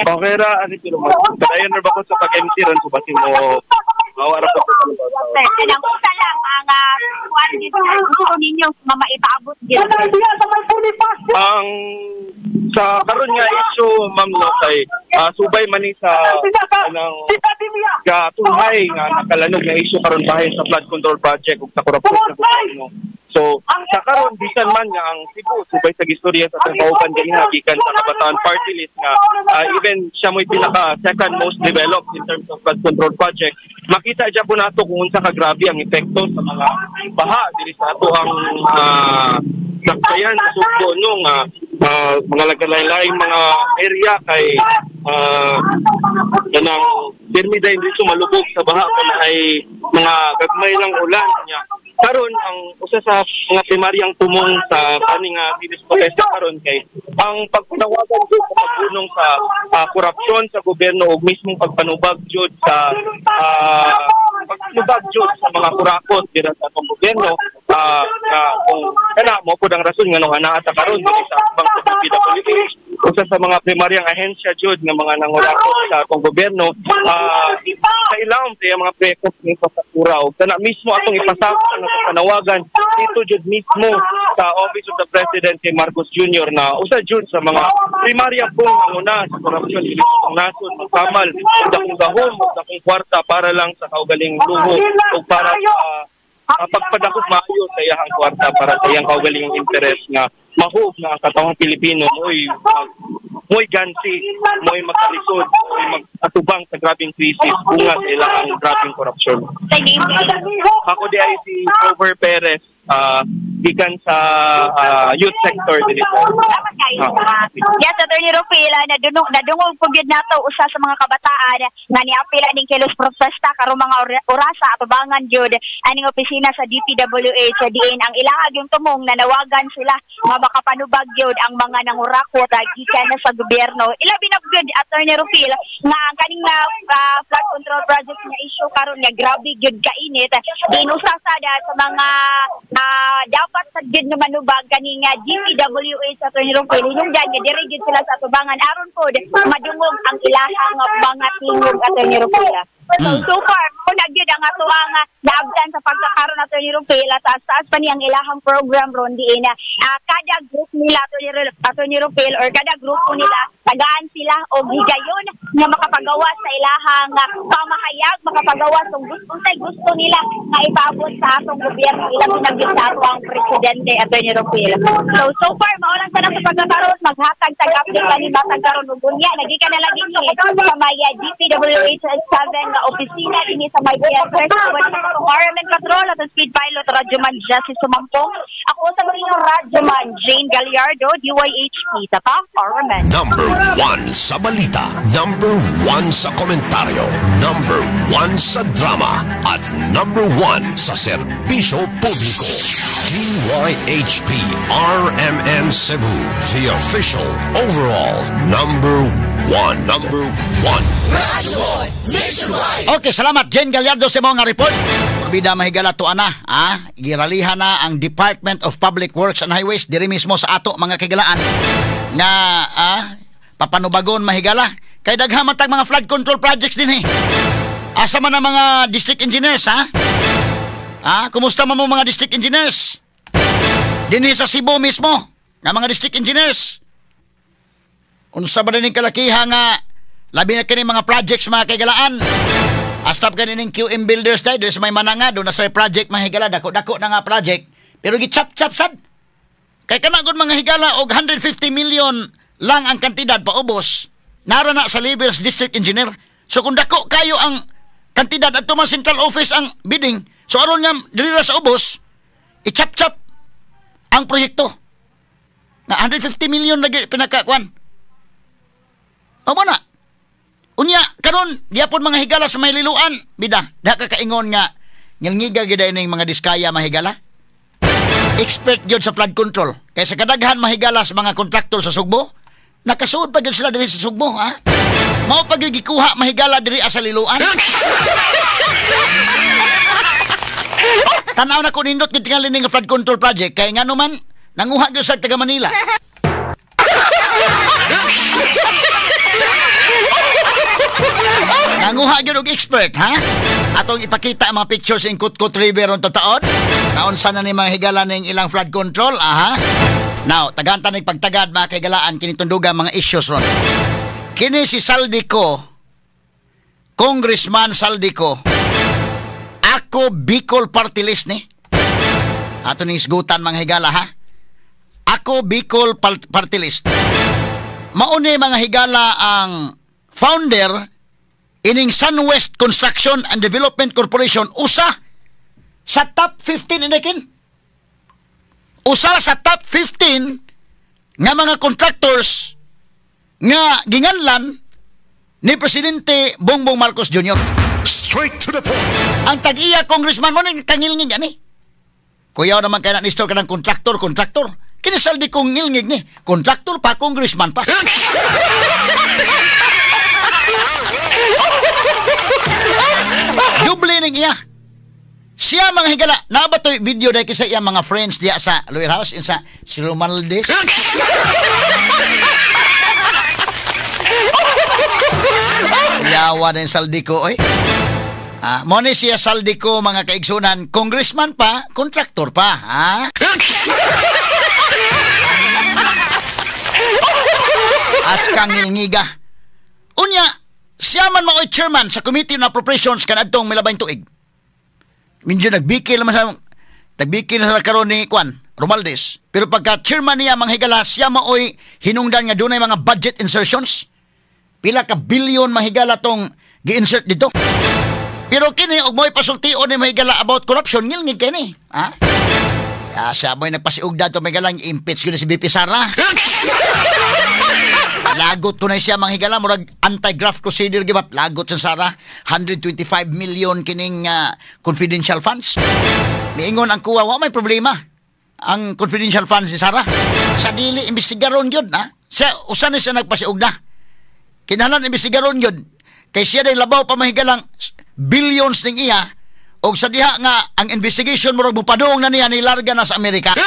Okay ra ani, pero padayon ra ba ko sa pag-MC ron, so basin mo mawa ra po ko. Sir, kanang usa lang ang kuan dito gusto ninyo mamaipaabot dito. Ang sa karon nga issue, ma'am, no, kay subay man ni sa anang gatunhay nga nakalanog nga issue karon bahin sa flood control project ug sa korupsyon sa gobyerno. So sa karon, bisan man nga ang Cebu, subay sa gistorya sa atong kauban ganina gikan sa Kabataan Party List, nga even siya mo'y pinaka second most developed in terms of flood control project, makita dyan po nato kung unsa ka grabe ang epekto sa mga baha diri sa ato ang dakbayan sa Sugbo, no, nga mga lagalaylay mga area kay kanang pirmi dayon dito malubog sa baha kung ay mga gagmay lang ulan niya. Karon, ang usa sa mga primaryang tumong sa kani nga kilos protesta karon kay ang pagpanawagan jud sa pagpunong sa korupsyon sa gobyerno ug mismong pagpanubag jud sa mga kurakot dira sa atong gobyerno, nga kung kana mo pud ang rason nganong anaa ta karon diri sa atbang sa DPWH, usa sa mga primaryang ahensya jud nga mga nangurakot sa atong gobyerno sa ilawom sa iyang mga proyekto sa infrastruktura. Ug kana mismo atong ipasakop ang panawagan dito jud mismo sa Office of the President kay Marcos Jr. na usa jud sa mga primarya pong manguna sa korupsyon dili sa atong nasod, magkamal og dakong gahom og dakong kwarta para lang sa kaugaling luho ug para sa pagpadakop maayo sa iyang kwarta para sa iyang kaugalingong interes, nga mahub nga ang katawang Pilipino mo'y gansi, mo'y magkalisod, mo'y mag-atubang sa grabing krisis bunga sa ilang grabing korupsyon. Ako di ay si Grover Perez, gikan sa youth sector dili sa Salamat kayo. Yes, Attorney Rufil, nadungog po gyud nato usa sa mga kabataan nga niapil aning kilos protesta karong mga orasa atubangan gyud aning opisina sa DPWH, diin ang ilahag yung tumong nanawagan sila nga makapanubag gyud ang mga nangurakot gikan na sa gobyerno. Ilabi na gyud, Attorney Rufil, nga ang kaning flood control project nga issue karon nga grabe gyud kainit, diin usa sada sa mga dapat sa gyud nga manubag kaning DPWH, Attorney Rufil, hinungdan nga diri gyud sila sa atubangan aron pod madungog ang ilahang mga tingog, Attorney Rufil. So, so far, mao na gyud ang atoang naabtan sa pagkakaroon, Attorney Rufil, at taas pa niyang ilahang program ron diin na kada group nila, Attorney Rufil, or kada grupo nila, tagaan sila og higayon nga makapagawa sa ilahang pamahayag, makapagawa sa gusto unsay gusto nila nga ipaabot sa atong gobyerno, ilang pinagit sa atoang presidente, Attorney Rufil. So, so far, mao lang sana sa pagkakaroon, maghatag tag update kani matag karon ug unya nagika na lang dinhi sa may DPWH 7 nga opisina dinhi sa may theater. RMN Patrol at Speed Pilot Radyoman Jesse Sumampong. Ako sa inyong Radyoman Jane Gallardo, DYHP, Tatak RMN. Number 1 sa balita, number 1 sa komentaryo, number 1 sa drama, at number 1 sa serbisyo publiko. DYHP RMN Cebu, the official overall number 1. Number 1. Okay, salamat, Jane Gallardo, sa mga report. Bida, mahigala, to ana, giralihan na ang Department of Public Works and Highways diri mismo sa ato, mga kahigalaan, nga papanubagon, mahigala, kay daghan man tag mga flood control projects din eh. Asa man ang mga district engineers, ha? Kumusta man mo mga district engineers? Dinhi sa Cebu mismo, nga mga district engineers. Unsa ba din kalakiha nga labi na kini mga projects, mga kahigalaan? Hasta pa ning QM Builders tayo, doon sa may Mananga, doon na sa project, mga higala, dako-dako na nga project, pero gichap-chap sad. Kay kana gud, mga higala, og 150 million lang ang kantidad paubos, nara na sa levels district engineer. So kung dako kayo ang kantidad at man central office ang bidding, so aron nga dili ra sa ubos, i-chap-chap ang proyekto. Na 150 million lagi pinakakuan. Amo na. Unya karon diapon, mga higala, sa may Liloan, bida, diha ka kaingon nga ngilngiga gyud ning mga Diskaya, mahigala. Expert gyud sa flood control. Kay sa kadaghan, mahigala, sa mga kontraktor sa Sugbo, nakasuod pa gyud sila diri sa Sugbo, ha? Mao pa gyud gikuha, mahigala, diri sa Liloan. Tanaw na ko, nindot gyud tingali ning flood control project kay ngano man nanguha gyud sa taga Manila. Nanguha gyud og expert, ha? Atong ipakita ang mga pictures in Kutkut River on tataon. Naunsa na ni mga higala ning ilang flood control, aha. Now, tagantan ning pagtagad, mga kahigalaan, kini tunduga mga issues ron. Kini si Zaldy Co, Congressman Zaldy Co, Ako Bicol Party List ni. Ato ning isgutan, mga higala, ha. Ako Bicol Party List. Mauni, mga higala, ang founder ining SunWest Construction and Development Corporation, usa sa top 15 inakin. Usa sa top 15 nga mga contractors nga ginganlan ni Presidente Bongbong Marcos Jr. Straight to the point. Ang tag-iya congressman mo ning kangilngig ani. Kuyaw naman kay na ni ka ng kontraktor, kontraktor. Kini Zaldy kong ngilngig ni, kontraktor pa, congressman pa. Doble ning iya. Siya, mga higala, naa ba to'y video dahil kisa iya mga friends diya sa Lower House, sa si Romualdez. Yawa din Zaldy Co, oy. Mo ni siya Zaldy Co, mga kaigsunan, congressman pa, kontraktor pa, ha? Askang ngilngiga. Unya, siya man mao'y chairman sa Committee on Appropriations kanadtong milabang tuig. Medyo nagbikil naman sa nagbikil na sa karon ni Kwan Romualdez. Pero pagka chairman niya, mga higala, siya maoy hinungdan nga dunay mga budget insertions. Pila ka billion, mga higala, tong gi-insert dito. Pero kini og mo'y pasultion ni mahigala about corruption, ngilngig kini. Ha? Ya, siya mo'y nagpasiugda to, mahigala, impeach ko na si BP Sara. Lagot ko na siya, mga higala, murag anti-graft crusader give up. Lagot sa Sara, 125 million kining confidential funds. Miingon ang kuwa, wa may problema ang confidential funds si Sara. Sa dili imbestigaron gyud, ha? Siya usa ni siya nagpasiugda. Kinahanglan imbestigaron gyud kay siya day labaw pa, mahigalang billions ning iya, og sa diha nga ang investigation murag mupadung na niya, nilarga na sa Amerika.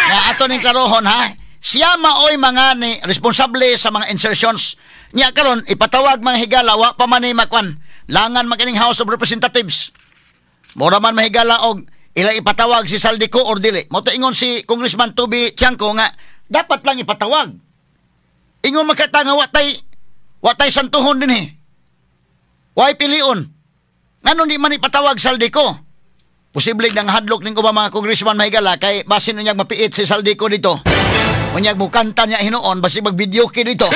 Nga ato ning klarohon ha. Siya maoy mga ni responsable sa mga insertions. Nya karon ipatawag mga higala wa pa man ni makwan. Langan man kining House of Representatives. Mura man mahigala og ila ipatawag si Zaldy Co or dili. Mao to ingon si Congressman Toby Tiangco nga dapat lang ipatawag. Ingon makata nga wa tay santuhon din eh. Way pilion. Ngano di man ipatawag Zaldy Co? Posible nang hadlok ning ubang mga congressman mahigala kay basin unyag mapiit si Zaldy Co dito. Unyag mukanta niya hinuon basi mag-video ki dito.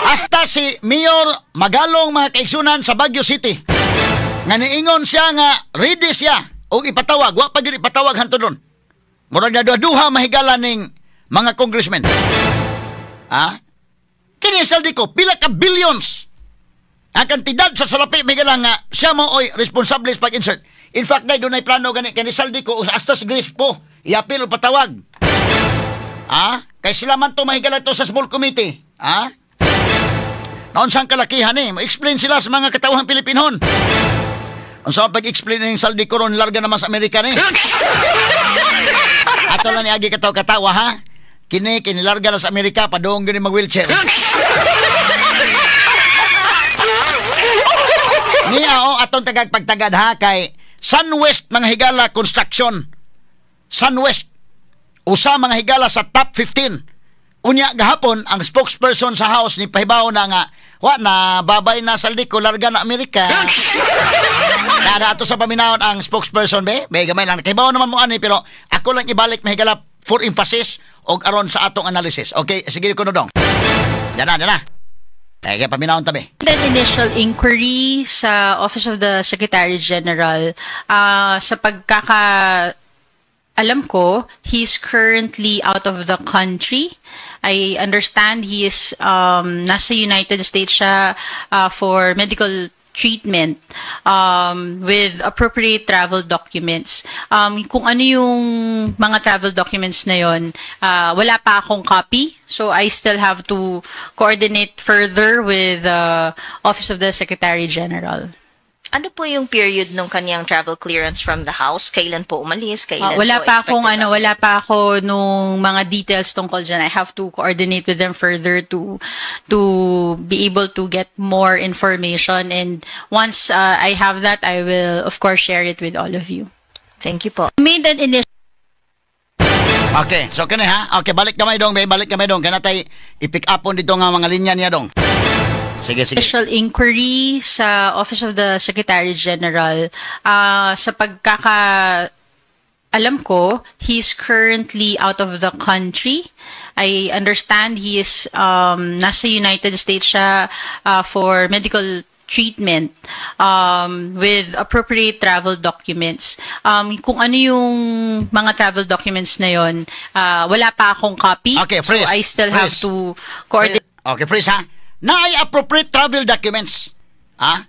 Hasta si Mayor Magalong mga kaigsunan sa Baguio City. Nga niingon siya nga ready siya og ipatawag, wa pa gyud ipatawag hantod ron. Murag naduha mahigala ning mga congressmen. Ha? Kini Zaldy Co, pila ka billions ang kantidad sa salapi mahigala nga siya mo oy responsable sa pag-insert. In fact, dahil doon ay plano gani kani Zaldy Co hasta sa Grace po iapil o patawag. Ha? Kay sila man to mahigala to sa small committee. Ha? Naunsang kalakihan eh. Ma-explain sila sa mga katawhang Pilipinon. Unsa ang pag-explain ng Zaldy Co ron larga naman sa Amerika ni. Ato lang niagi katawa-katawa ha. Kini kinilarga na sa Amerika padung gini mag-wheelchair. Niya o atong tagagpagtagad ha kay SunWest mga higala construction. SunWest usa mga higala sa top 15. Unya gahapon ang spokesperson sa House ni pahibaw na nga wa na babay na Zaldy Co larga na Amerika. Nara ato sa paminawon ang spokesperson be, be gamay lang kahibaw naman mo ani pero ako lang ibalik mahigala for emphasis og aron sa atong analysis. Okay, sige ko dong. Dana dana. Kaya paminawon tabi. An initial inquiry sa Office of the Secretary General sa pagkaka alam ko, he's currently out of the country. I understand he is nasa United States siya for medical treatment with appropriate travel documents. Kung ano yung mga travel documents na yon, wala pa akong copy. So I still have to coordinate further with the Office of the Secretary General. Ano po yung period nung kanyang travel clearance from the House? Kailan po umalis? Kailan Wala po pa akong expected ano, wala pa ako nung mga details tungkol dyan. I have to coordinate with them further to be able to get more information, and once I have that, I will of course share it with all of you. Thank you po. Made an initial Okay, so kini ha. Okay, balik kamay dong, balik kamay dong. Kana tay i-pick up on dito nga mga linya niya dong. Sige, sige. Initial inquiry sa Office of the Secretary General sa pagkaka alam ko, he's currently out of the country. I understand he is nasa United States siya for medical treatment with appropriate travel documents. Kung ano yung mga travel documents na yon, wala pa akong copy. Okay, freeze. So I still have Freeze. to coordinate. Okay, freeze ha. Naay appropriate travel documents. Ha?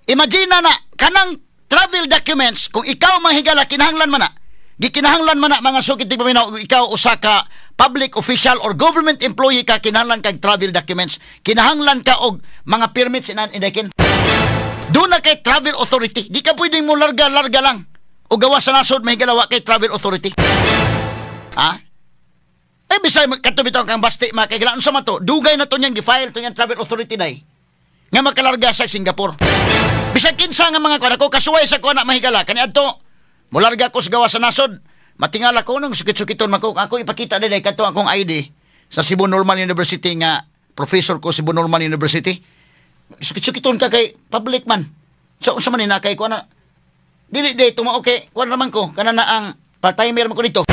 Imagine na kanang travel documents kung ikaw manghigala kinahanglan man na. Gikinahanglan man na mga sukit paminaw kung ikaw usa ka public official or government employee ka kinahanglan kag travel documents, kinahanglan ka og mga permits inan indakin. Doon na kay travel authority. Di ka pwedeng mo larga-larga lang. O gawa sa nasod mahigala wa kay travel authority. Ha? Eh, bisay, kato bitaw kang basti, mga kaigala. Ano sa man to? Dugay na to niyang gi-file, to niyang travel authority day. Nga makalarga sa Singapore. Bisag kinsa nga mga kuwan ako, kasuway sa kuwan na mahigala. Kani adto, mularga ko sa gawa sa nasod. Matingala ko nung sukit-sukiton man ko. Ako ipakita day kato akong ID sa Cebu Normal University nga professor ko sa Cebu Normal University. Sukit-sukiton ka kay public man. So, unsa man ni nakay kuwan na. Dili day, tumao kay kuwan naman ko. Kana na ang part-timer man ko dito.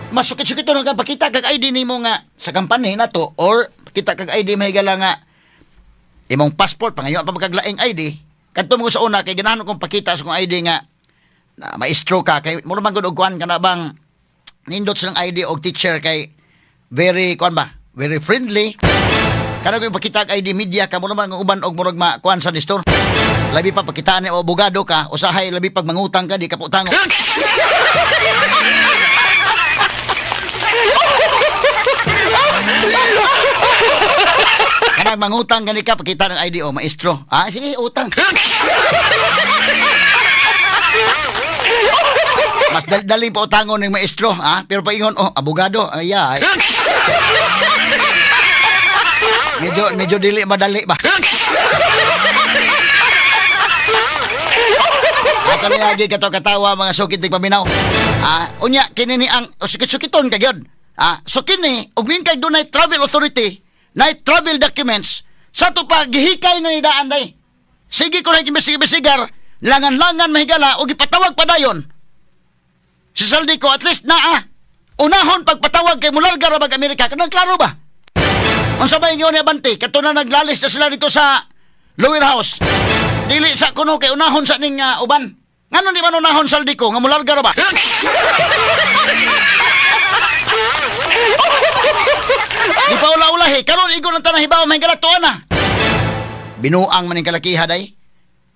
Masukit-sukiton ka pakita kag ID nimo nga sa company nato or kita kag ID mahigala nga imong passport pangayon pa magkaglaing ID kadto mo sa una kay ganahan kong pakita sa kong ID nga na maestro ka kay mura man gud og kuan kana bang nindot silang ID og teacher kay very kuan ba very friendly kana ko pakita kag ID media ka mura man uban og murag ma kuan sa distor labi pa pakitaan ni abogado ka usahay labi pag mangutang ka di ka putango. Kanang mangutang gani ka pakita ng ID o maestro. Ah sige utang. Mas daling pa utangon ng maestro, ha? Pero paingon, oh, abogado, ay. Medyo dili madali ba? Ato ni lagi katawa mga sukit ng paminaw. Unya kini ni ang sukit-sukiton ka gyud. So kini ug mingkay dunay travel authority, nay travel documents sa to pa gihikay na ni daan day. Sige ko na imbestigar, langan-langan mahigala og ipatawag pa dayon. Si Zaldy Co at least naa. Unahon pagpatawag kay mularga ra bag Amerika. Kanang klaro ba? Unsa ba ingon ni Abante? Kato na naglalis na sila dito sa lower house. Dili sa kuno kay unahon sa ning uban. Ngano di man unahon Zaldy Co nga mularga ra ba? Di pa ula-ulahi karon igo ng tanang hibaw mahigala tuan na. Binuang man ning kalakiha day.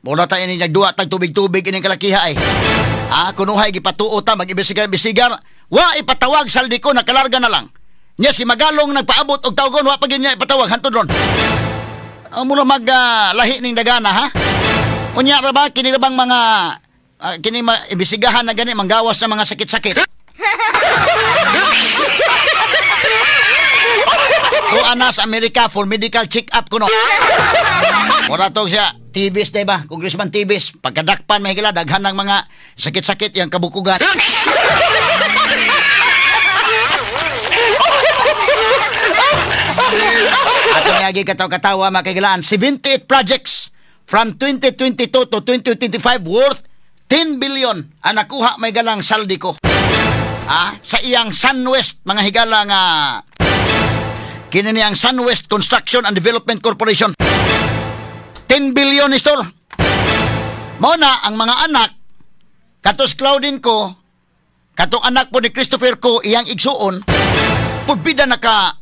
Mura ta ini nagduwa tag tubig-tubig ining kalakiha ay. Kunuhay gipatuo ta mag-imbestigar-imbestigar. Wa ipatawag Zaldy Co, nakalarga na lang. Nya si Magalong nagpaabot og tawgon, wa pa gyud niya ipatawag hantod ron. Mura mag lahi ning dagana ha. Unya ra ba kini bang mga kini imbestigahan na gani manggawas sa mga sakit-sakit. Tuan na sa Amerika for medical check-up kuno. Mura tong siya Tibis day ba? Congressman Tibis, pagkadakpan mahigala daghan ng mga sakit-sakit yang kabukugan. Ato niyagi katawa-katawa mga kaigalaan, 78 projects from 2022 to 2025 worth 10 billion ang nakuha may galang Zaldy Co. Sa iyang SunWest mga higala nga kini ni ang SunWest Construction and Development Corporation. 10 billion ni store. Mao na ang mga anak katos Claudine Co, katong anak po ni Christopher Co iyang igsuon purbida naka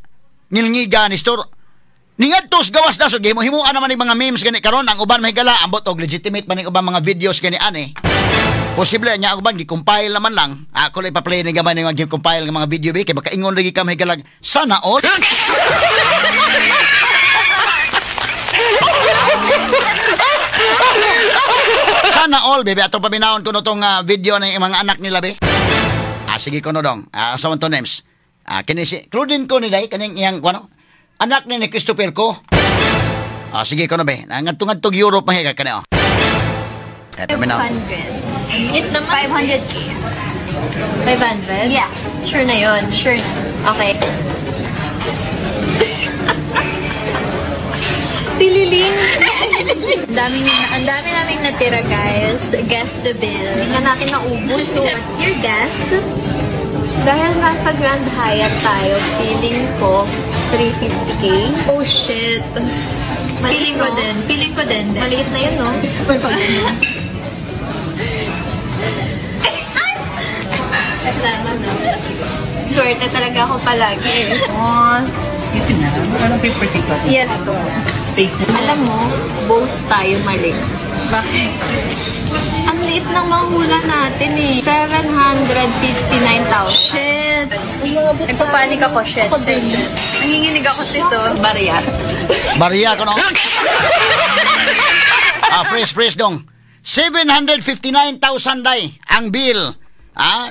ngilngiga ni store. Ningadtos gawas na so gihimo-himuan naman ning mga memes gani karon ang uban mahigala ambot og legitimate man ning ubang mga videos gani ani. Posible nya ang uban gi-compile naman lang. Ako lang ipa-play ni gamay ning mga gi-compile nga mga video bi kay makaingon lagi ka mahigala sana all. Sana all bebe atong paminawon kuno tong video ng mga anak nila be. Sige kuno dong. Sa to names. Kini si Claudine ko ni day kaning iyang kuno. Anak ni Christopher Co. Sige kuno be. Ngadto-ngadto Europe man kani oh. Paminawon. 500. It naman 500K. 500? Yeah. Sure na yun. Sure na. Okay. Tililing. Ang dami naming natira, guys. Guess the bill. Hindi na natin naubos. So, what's your guess? Dahil nasa Grand Hyatt tayo, feeling ko 350K. Oh, shit. Maliit, feeling ko din. Feeling ko din. Maliit na yun, no? Swerte talaga ako palagi. Oh. Excuse me, anong paper take? Yes, to. Statement. Alam mo, both tayo mali. Bakit? Ang liit ng mahula natin eh. 759,000. Shit! Nagpapanik ako, shit. Ako din. Nanginginig ako sis, oh. Barya. Barya ko, no? Fresh dong. 759,000 day ang bill.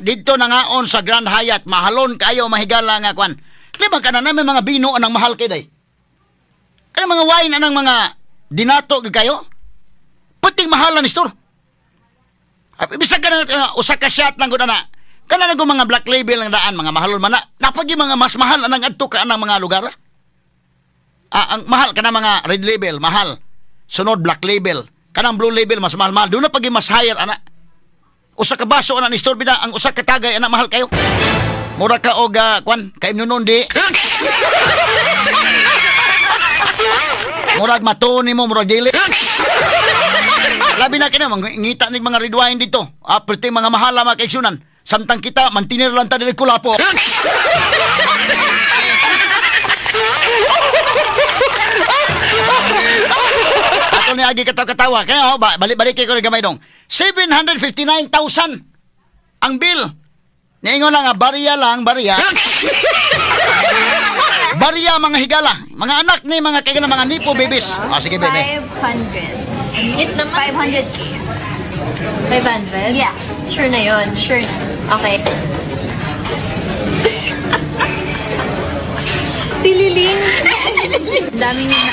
Dito na ngaon sa Grand Hyatt. Mahalon kayo, mahigala nga kwan. Di ba ka na may mga bino anang mahal kay day? Kaya mga wine anang mga dinato kayo? Puting mahalan ni store. Bisag ka na usa ka shot lang ko na. Kana lang mga black label ang daan, mga mahalon man na. Napagi mga mas mahal anang adto ka anang mga lugar. Ang mahal kana mga red label, mahal. Sunod black label. Kanang blue label mas mahal-mahal. Doon na pagi mas higher ana. Usa ka baso ana ni store bida ang usa ka tagay ana mahal kayo. Mura ka og kwan kaimnunon di. Murag matuon nimo murag dili. Labi na kini mangita nig mga red wine dito. Perti mga mahala mga kaigsunan. Samtang kita mantinir lang ta dili kulapo. Ato ni agi katawa-katawa. Kaya oh, balik-balik ko ni gamay dong. 759,000 ang bill. Niingon lang nga barya lang, barya. Barya mga higala, mga anak ni mga kagala mga nipo babies. Ah, sige bebe. 500. It naman 500K. 500? Yeah. Sure na yon. Sure na. Okay. Tililing.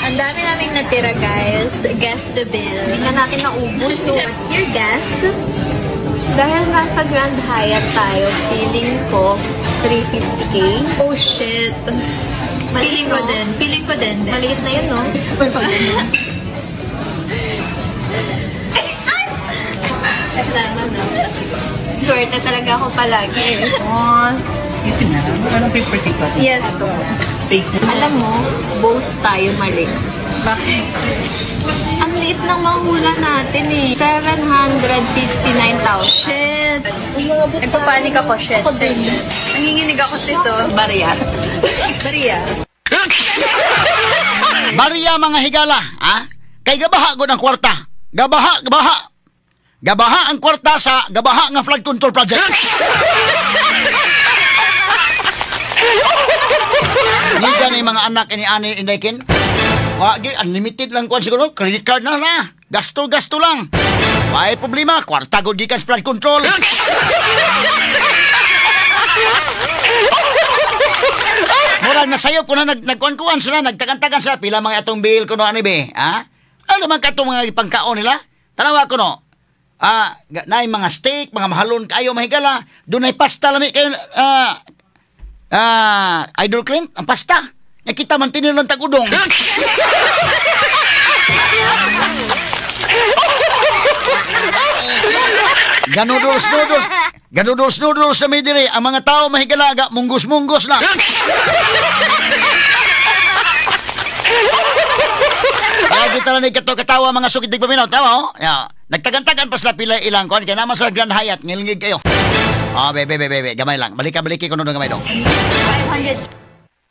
Ang dami naming natira, guys. Guess the bill. Hindi na natin naubos. So, what's your guess? Dahil nasa Grand Hyatt tayo, feeling ko 350K. Oh, shit. Feeling ko din. Feeling ko din. Maliit na yun, no? Kasama, no? Swerte talaga ako palagi. Oh, excuse me, anong paper ticket? Yes. Steak. Alam mo, both tayo mali. Bakit? Ang liit ng mahula natin eh. 759,000. Shit! Nagpapanik ako, shit. Ako din. Nanginginig ako, sis, oh. Barya. Barya. Barya mga higala, ha? Kay gabaha gud ang kwarta. Gabaha, gabaha. Gabaha ang kwarta sa gabaha nga flood control project. Hindi ni mga anak ini ani indaykin. Wa unlimited lang kuan siguro, credit card na na. Gasto-gasto lang. Waay problema, kwarta gud gikan flood control. Murag na sayo kuno nagkuan-kuan sila, nagtagan-tagan sila pila mga atong bill kuno ani be, ha? Ano man katong mga ipangkaon nila? Tanawa kuno. Ah, naay mga steak, mga mahalon kayo mahigala, dunay pasta lami kayo Idol Clint, ang pasta. Nakita man tinil ng tagudong. Ganudus noodles. Ganudus noodles sa midiri. Ang mga tao mahigalaga, munggus-munggus lang. Lagi talaga ni katawa mga sukit di paminaw. Tawa, oh. Yeah. Nagtagan-tagan pa sila pila ilang kuan. Kaya naman sa Grand Hyatt, ngilngig kayo. Ah, bebe, bebe, bebe. Gamay lang. Balika-baliki ko nung gamay dong. 500.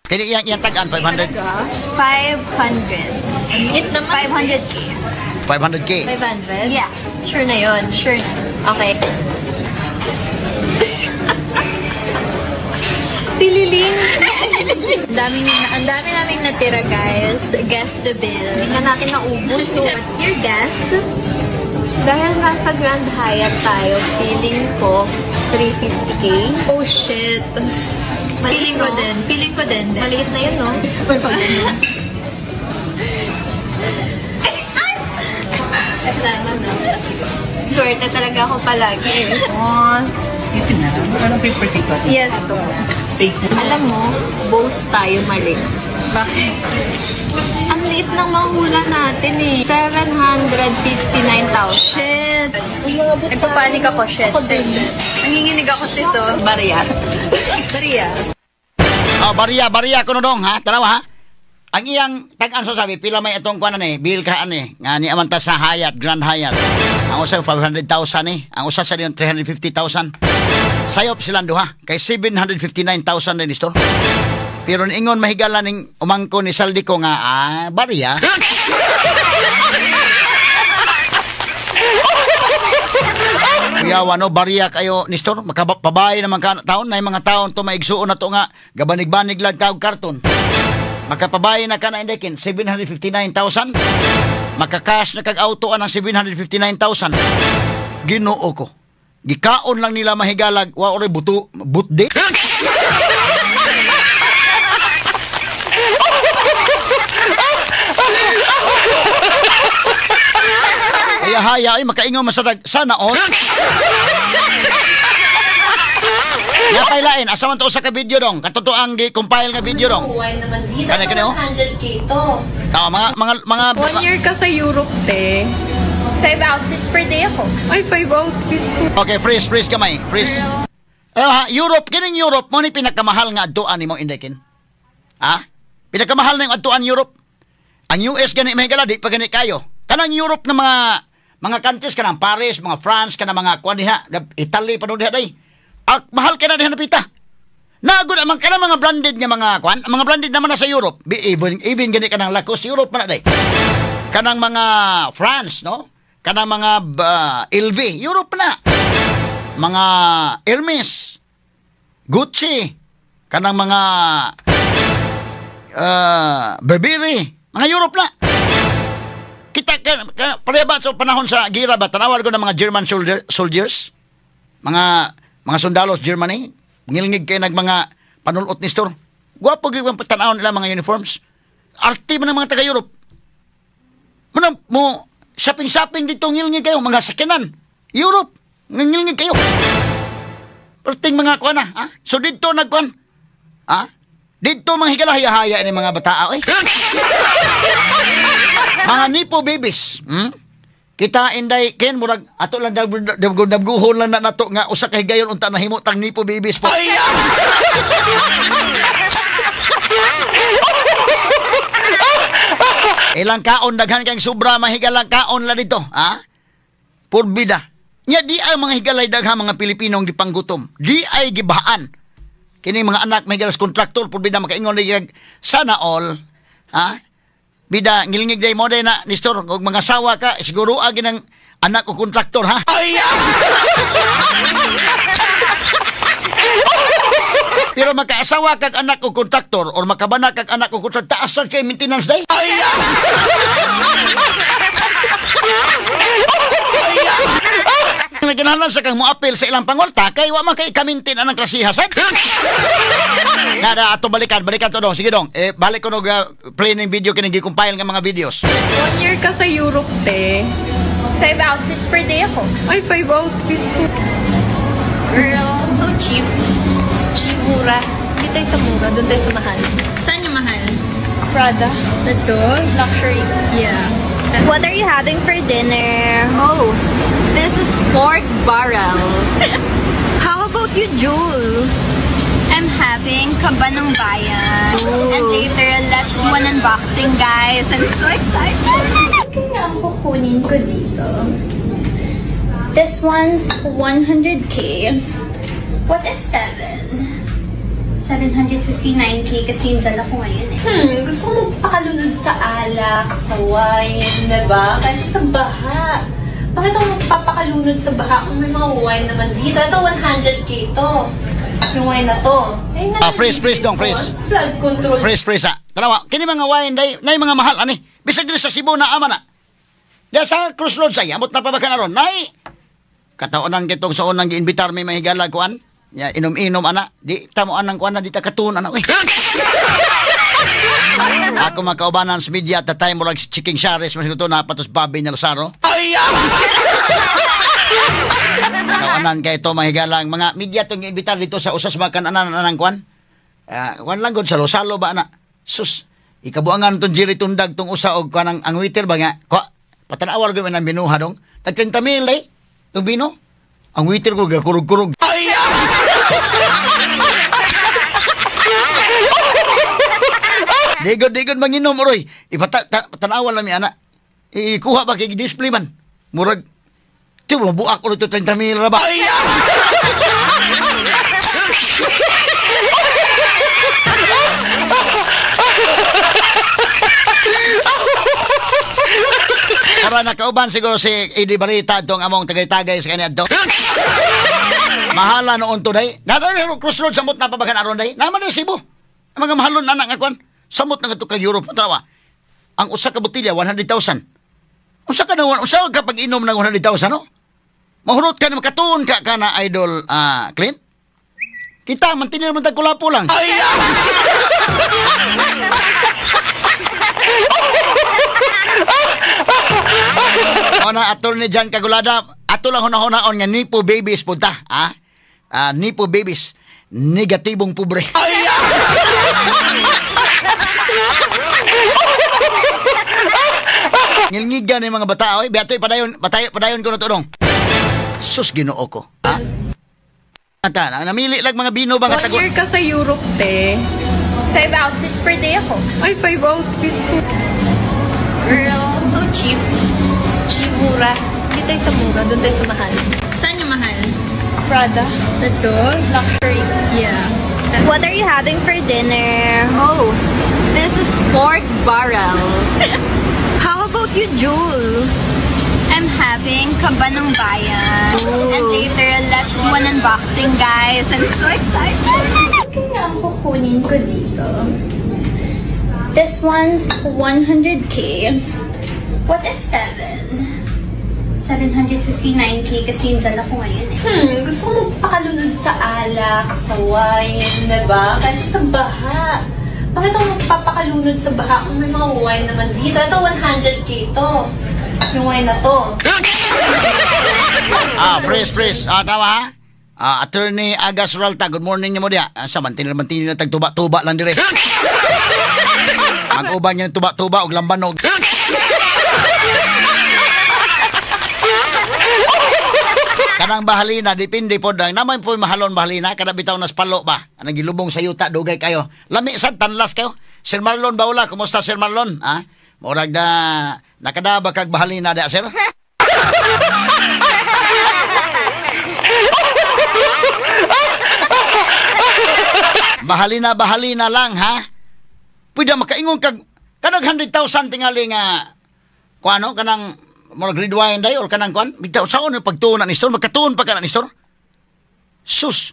Kaya iyang tagaan, 500? 500. It naman. 500K. 500K? 500? Yeah. Sure na yun. Sure na. Okay. Tililing. Ang dami naming natira, guys. Guess the bill. Hindi na natin naubos. So, what's your guess? Dahil nasa Grand Hyatt tayo, feeling ko 350K. Oh, shit. Feeling ko din. Feeling ko din. Maliit na yun, no? Kasama, no? Swerte talaga ako palagi. Oh, excuse me, anong paper ticket? Yes. Steak. Alam mo, both tayo mali. Bakit? Ang liit ng mahula natin eh. 759,000. Shit! Nagpapanik ako, shit. Ako din. Nanginginig ako, sis, oh. Barya. Barya. Oh, barya, barya kuno dong, ha? Tanawa, ha? Ang iyang tag-an so sabi, pila may itong kuan ni, bill ka ani, nga ni amanta sa Hyatt, Grand Hyatt. Ang usa 500,000 ni, ang usa sa 350,000. Sayop silang duha, kay 759,000 din isto. Pero ingon mahigala ning umangko ni Saldi ko nga, ah, barya. Kuyawa no, barya kayo, Nestor. Makapabahay naman ka taon, na yung mga taon to maigsuon na to nga, gabanig-banig lang tawag karton. Makapabahay na ka na indekin, 759,000. Makakash na kag auto ang 759,000. Ginoo ko. Gikaon lang nila mahigalag, wa oray buto, butde. Kaya haya ay makaingon masatag sana on. Napay lain asa man to usa ka video dong. Katotoang gi-compile nga video dong. Kani kani oh. 100K to. Tao mga 1 year ka sa Europe te. 5 outfits per day ako. Ay, 5 outfits. Okay, freeze freeze kamay, freeze. Ha, Europe kining Europe mo ni pinakamahal nga adtuan nimo indekin. Ha? Pinakamahal na yung adtuan Europe. Ang US gani mahigala di pa gani kayo. Kanang Europe na mga countries kanang Paris, mga France, kanang mga kuan diha, Italy pa diha day. Ak mahal ka na diha napita. Naagod amang kanang mga branded nga mga kuan, mga branded naman na sa Europe. Even gani kanang Lacoste Europe man na day. Kanang mga France, no? Kanang mga LV, Europe na. Mga Hermes, Gucci, kanang mga Burberry, mga Europe na. Kita Pareha ba sa panahon sa gira ba, tanawar ko ng mga German soldiers, mga sundalos Germany, ngilngig kay nag mga panulot ni store. Gwapo gyud ang tan-awon nila mga uniforms. Arte man ang mga taga-Europe. Muna mo shopping-shopping dito ngilngig kayo mga sakyanan. Europe, ngilngig kayo. Perting mga kuan na, ha? So dito nagkuan. Ha? Dito mga higala haya-haya ni mga bataa oy. Mga nipo babies, Kita inday ken murag ato lang dabguhon lang na nato nga usa ka higayon unta nahimo tang nipo babies po. Ilang kaon daghan kang sobra mahigalang kaon la dito, ha? Purbida. Nya di ay mga higalay daghan mga Pilipinong gipanggutom. Di ay gibahaan. Kini mga anak mahigalas kontraktor purbida makaingon ni sana all, ha? Bida ngilngig day mo day na Nestor og mga sawa ka siguro agi ng anak ko kontraktor, ha? Pero makaasawa kag anak ko kontraktor or makabana kag anak ko kontraktor, taas kay maintenance day. Nagkinahanglan sa kang moapil sa ilang pangolta kay wa man kay kamintin anang klasiha sad. Nada ato balikan to dong. Sige dong. Eh balik ko nog play ning video kini gi-compile nga mga videos. 1 year ka sa Europe, te. 5 outfits per day ako. Ay, 5 outfits. Girl, so cheap. Cheap, mura. Hindi tayo sa mura, doon tayo sa mahal. Saan yung mahal? Prada. Let's go. Luxury. Yeah. What are you having for dinner? Oh, this is pork barrel. How about you, Jewel? I'm having kaba ng bayan. Ooh. And later, let's do an unboxing, guys. I'm so excited! Kaya ang kukunin ko dito. This one's 100K. What is 7? 759K kasi yung dala ko ngayon eh. Gusto ko magpakalunod sa alak, sa wine, diba? Kasi sa baha. Bakit ako magpapakalunod sa baha kung may mga wine naman dito? Ito, 100K to. Yung wine na to. Ay, freeze, freeze dong, freeze. Flood control. Freeze, freeze ah. Tanawa, kini mga wine, day, na mga mahal, ani. Bisag dili sa Cebu na ama na. Diya sa Crossroads ay, amot na pa ba ka na ron? Nay, kataonan kitong sa unang giinbitar may mahigala kuan. Ya, inom-inom ana, di tamo anang kuan na di ta katuon ana. Uy. Ako makaubanan sa media at the time murag Chiking Shares mas gusto na patos Bobby Nalsaro. Tawanan kay ito mahigalang mga media tong giimbitar dito sa usas mga kananan anang kuan. Kuan lang gud salo-salo ba ana. Sus, ikabuangan tong Jerry Tundag tong usa og kuan ang waiter ba nga. Kwa, patanawar gyud man ang binuha dong. Tag 30 mil eh. Tong bino. Ang waiter ko gakurog-kurog. Digod-digod manginom oroy. Ipatanawan lang mi ana. Ikuha ba kay display man. Murag ti mabuak ulo to 30 mil ra ba. Para nakauban siguro si Eddie Barita itong among tagay-tagay sa kanya do. Mahala noon to day. Nadali crossroad samot na pabagan aron day. Naman day Cebu. Ang mga mahalon anak nga kuan. Samot na kadto ka Europe tanawa. Ang usa ka botelya 100,000. Usa ka na usa ka pag-inom ng 100,000 no? Mahurot ka na makatuon ka kana idol Clint. Kita man tinir man tag kulapo lang. Ona attorney John Kagulada, ato lang hunahon nga nipo babies punta, ha? Nipo babies, negatibong pobre. Ngilngigan ni mga bata, oy, beatoy padayon, padayon ko na to dong. Sus Ginoo ko, ha? Ata, namili lang mga bino ba nga tago. 1 year ka sa Europe, te. 5 outfits per day ako. Ay, 5 outfits. Girl, so cheap. Cheap, mura. Hindi tayo sa mura, doon tayo sa mahal. Saan yung mahal? Prada. Let's go. Luxury. Yeah. What are you having for dinner? Oh, this is pork barrel. How about you, Jewel? I'm having kaba ng bayan. Ooh. And later, let's do an unboxing, guys. I'm so excited! Kaya ang kukunin ko dito. This one's 100K. What is 7? 759K kasi yung dala ko ngayon eh. Gusto ko magpakalunod sa alak, sa wine, diba? Kasi sa baha. Bakit ako magpapakalunod sa baha kung may mga wine naman dito? Ito, 100K to. Yung wine na to. Fresh. Tama ha? Attorney Agas Ralta, good morning niyo mo diya. Sa mantin na tagtuba-tuba lang dire. Mag-uban niya ng tuba-tuba og lambanog. Kanang bahalina, depende po dang. Naman po mahalon bahalina, kada bitaw nas palo ba? Anang gilubong sa yuta, dugay kayo. Lami sad, tanlas kayo. Sir Marlon Baula, kumusta Sir Marlon? Ha? Murag na, nakadaba kag bahalina da, sir? Bahalina lang, ha? Pwede makaingon kag, kanag 100,000 tingali nga, kuano, kanang, murag red wine day or kanang kuan bitaw saon yung pagtuon na ni store, magkatuon pa ka na ni store. Sus,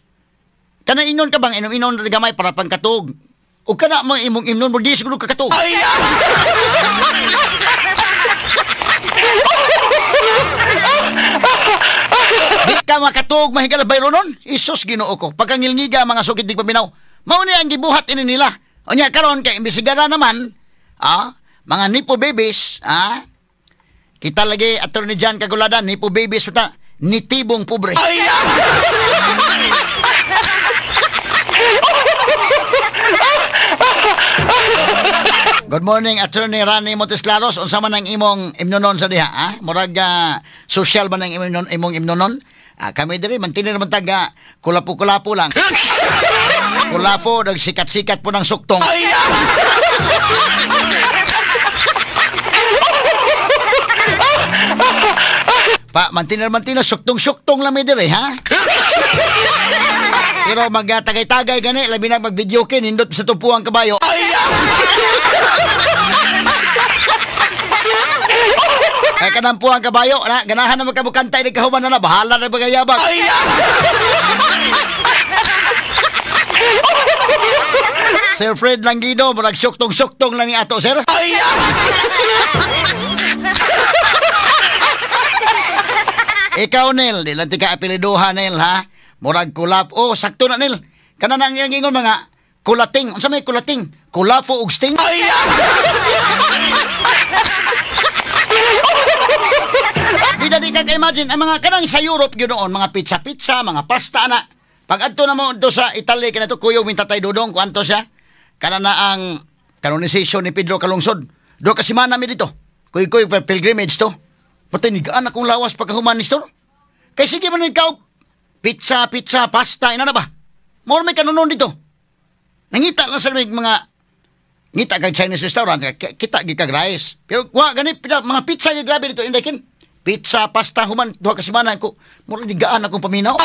kanang inon ka bang inom-inon na gamay para pangkatug o kana mo imong imnon mo di siguro kakatug. Di ka makatug mahigala bayro nun. Isus Ginoo ko, pagkangilngiga mga sukid di paminaw, mao ni ang gibuhat ini nila. Unya karon kay imbestigara naman, mga nipo babies, kita lagi, Attorney John Kaguladan, ni po babies, nitibong pobre. Good morning, Attorney Rani Montesclaros. Unsa man ang imong imnonon sa diha, ha? Murag social ba nang imong imnonon? Kami diri mantinir man taga kulapo-kulapo lang. Kulapo, nagsikat-sikat po ng suktong. Pa, mantinir, suktong-suktong lang may dire, ha? Pero magtagay-tagay gani, labi na mag-video kin, hindot sa tupuang kabayo. Kaya kanang puang kabayo, na, ganahan na magkabukantay, nagkahuman na na, bahala na magayabang. Sir Fred Langido, murag suktong-suktong lang ni ato, sir. Ikaw, Nel, di lang tika apeliduha, Nel, ha? Murag kulap. Oh, sakto na, Nel. Kana nang ingon mga kulating. Unsa may kulating? Kulafo ug sting? Di na di ka ka-imagine ang mga kanang sa Europe gyud noon, mga pizza-pizza, mga pasta na. Pag adto na mo do sa Italy kanato kuyog min Tatay Dudong kuanto siya. Kana na ang canonization ni Pedro Calungsod. Do ka semana mi dito. Kuy-kuy pilgrimage to. Patay nigaan akong lawas pagkahuman ni store. Kay sige man ikaw, pizza, pasta, ina na ba? More may kanunon dito. Nangita lang sa mga, ngita kag Chinese restaurant, kita gikag rice. Pero wa gani, mga pizza grabe dito, indakin. Pizza, pasta, human, duha ka semana ko. Mura digaan akong paminaw.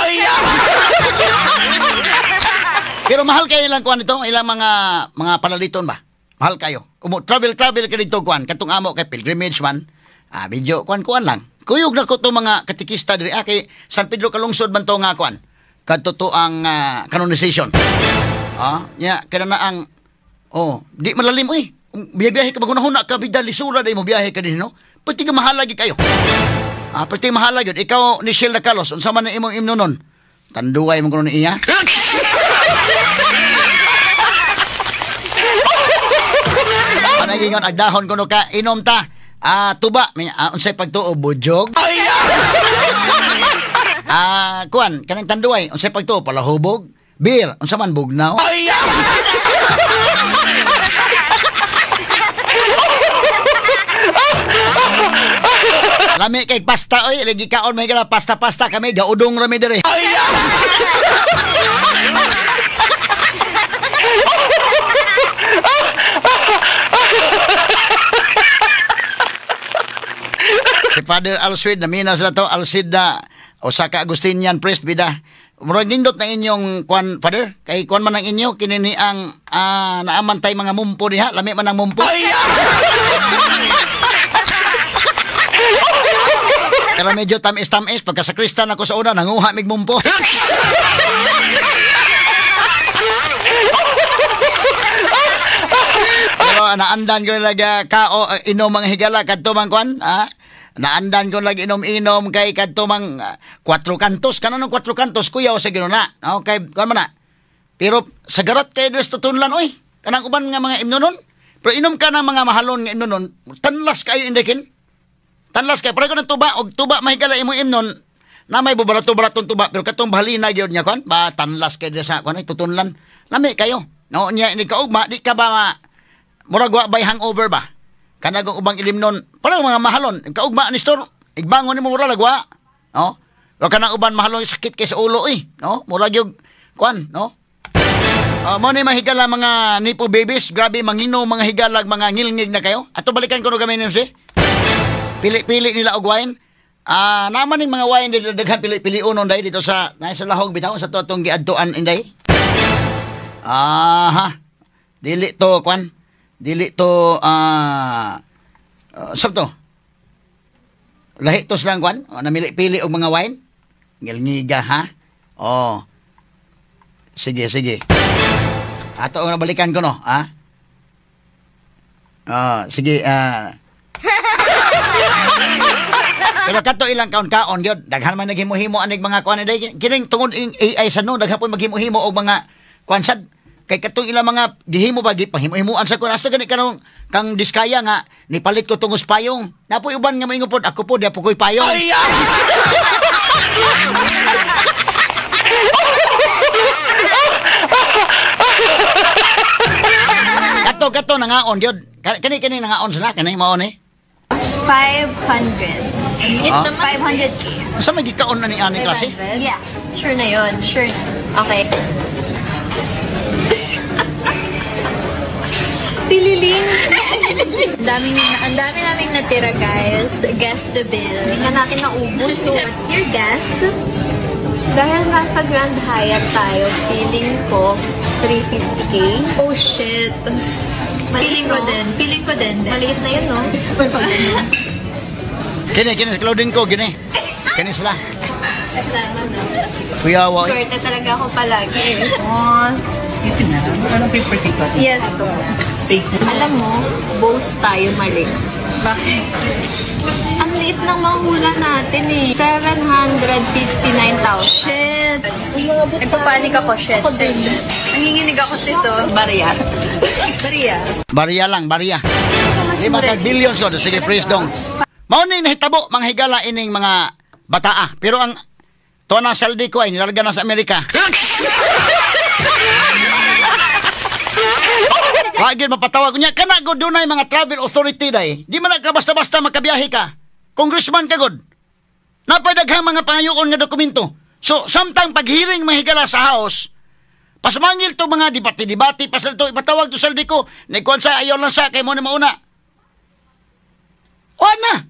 Pero mahal kayo ilang kuan dito, ilang mga palaliton ba? Mahal kayo. Travel ka dito kuan, katong amo kay pilgrimage man. Video kuan-kuan lang. Kuyog na ko to mga katikista diri kay San Pedro Calungsod man to nga kuan. Kadto to ang canonization. Nya kana na ang di malalim oy. Biyahe ka maghunahuna ka bida lisura day mo biyahe ka din no. Pati ka mahalagi kayo. Pati mahalagi gyud. Ikaw ni Sheila Carlos, unsa man ang imong imnonon? Tanduay man kuno ni iya. Panagingon agdahon kuno ka inom ta. Tuba, unsay pagtuo budyog. Kuan, kanang tanduay, unsay pagtuo palahubog. Beer, unsa man bugnaw. Lami kay pasta oy, lagi kaon may gala pasta-pasta kami gaudong ra mi diri. Si Father Alcid, namina sila to, Alcid na Osaka Agustinian priest bida. Murag nindot na inyong kwan, Father. Kay kwan man ang inyo, kinini ang naamantay mga mumpo diha, lami man ang mumpo. Pero medyo tamis-tamis, pagka sa kristan ako sa una, nanguha mig mumpo. Pero Naandan ko lagi kao inom mga higala kadto man kwan, ha? Naandan ko lagi inom-inom kay kadto mang 4 kantos kanang 4 kantos kuyaw sa ginuna. Okay, kuan man na. Pero sa garat kay des tutunlan oy. Kanang uban nga mga imnonon. Pero inom ka ng mga mahalon nga imnonon, tanlas kayo indekin. Tanlas kay pareho ng tuba og tuba mahigala imong imnon. Na may bubarato-baratong tuba pero katong bahalina gyud niya kwan ba tanlas kay sa kwan ay tutunlan lami kayo no niya ni kaugma di ka ba murag wa bay hangover ba kanang ubang ilimnon pareho mga mahalon kaugma ni store igbangon nimo murag wa no wa kanang uban mahalon sakit kay sa ulo eh no murag gyud kwan no mo ni mahigala mga nipo babies grabe mangino mga higalag mga ngilngig na kayo ato balikan ko no kami ni si pili-pili nila og wine. Naman ning mga wine dito daghan pili-pili unon dai dito sa na sa lahog bitaw sa to atong giadtuan inday. Aha. Dili to kwan. Dili to sab to. Lahi to silang kwan, namili-pili og mga wine. Ngilngiga ha. Oh. Sige, sige. Ato ang nabalikan ko no, ha? Sige, Pero kato ilang kaon-kaon gyud, daghan man naghimo-himo anig mga kuan day. Kining tungod ing AI sa no, daghan po maghimo-himo og mga kuan sad. Kay katong ilang mga gihimo ba gipanghimo-himuan sa kuan asa gani kanong kang Diskaya nga nipalit ko tungos payong. Napoy uban nga moingon pod ako po di po koy payong. Ay, kato kato nangaon gyud. Kani kani nangaon sila kani mao ni. 500. It's 500K. Sa may gikaon na ni ani klase? Yeah. Sure na yun. Sure na. Okay. Tililing. Ang dami naming natira, guys. Guess the bill. Hindi na natin naubos. So, what's your guess? Dahil nasa Grand Hyatt tayo, feeling ko 350K. Oh, shit. Maliit, feeling ko din. Feeling ko din. Maliit na yun, no? Kini, kini sa Claudine ko, kini. Kini sila. Kuya, wa. Swerte talaga ako palagi. Oh, excuse me, ma'am. Anong paper ticket? Yes, po. Steak. Alam mo, both tayo mali. Bakit? Ang liit ng mahula natin eh. 759,000. Shit! Nagpapanik ako, shit. Ako din. Nanginginig ako sis, oh. Barya. Barya. Barya lang, barya. 5 billions ko. Sige, freeze dong. Mao ning nahitabo, mga higala ining mga bataa. Pero ang to na saldi ko ay nilarga na sa Amerika. Lagi mapatawag niya. Kana go dunay mga travel authority day. Di man ka basta-basta makabiyahe ka. Congressman ka god. Napay daghang mga pangayoon nga dokumento. So, samtang paghiring mga higala sa house, pasmangil to mga debate-debate, pasal to ipatawag to saldi ko. Nagkuan sa ayaw lang sa kay mo na mauna. O na.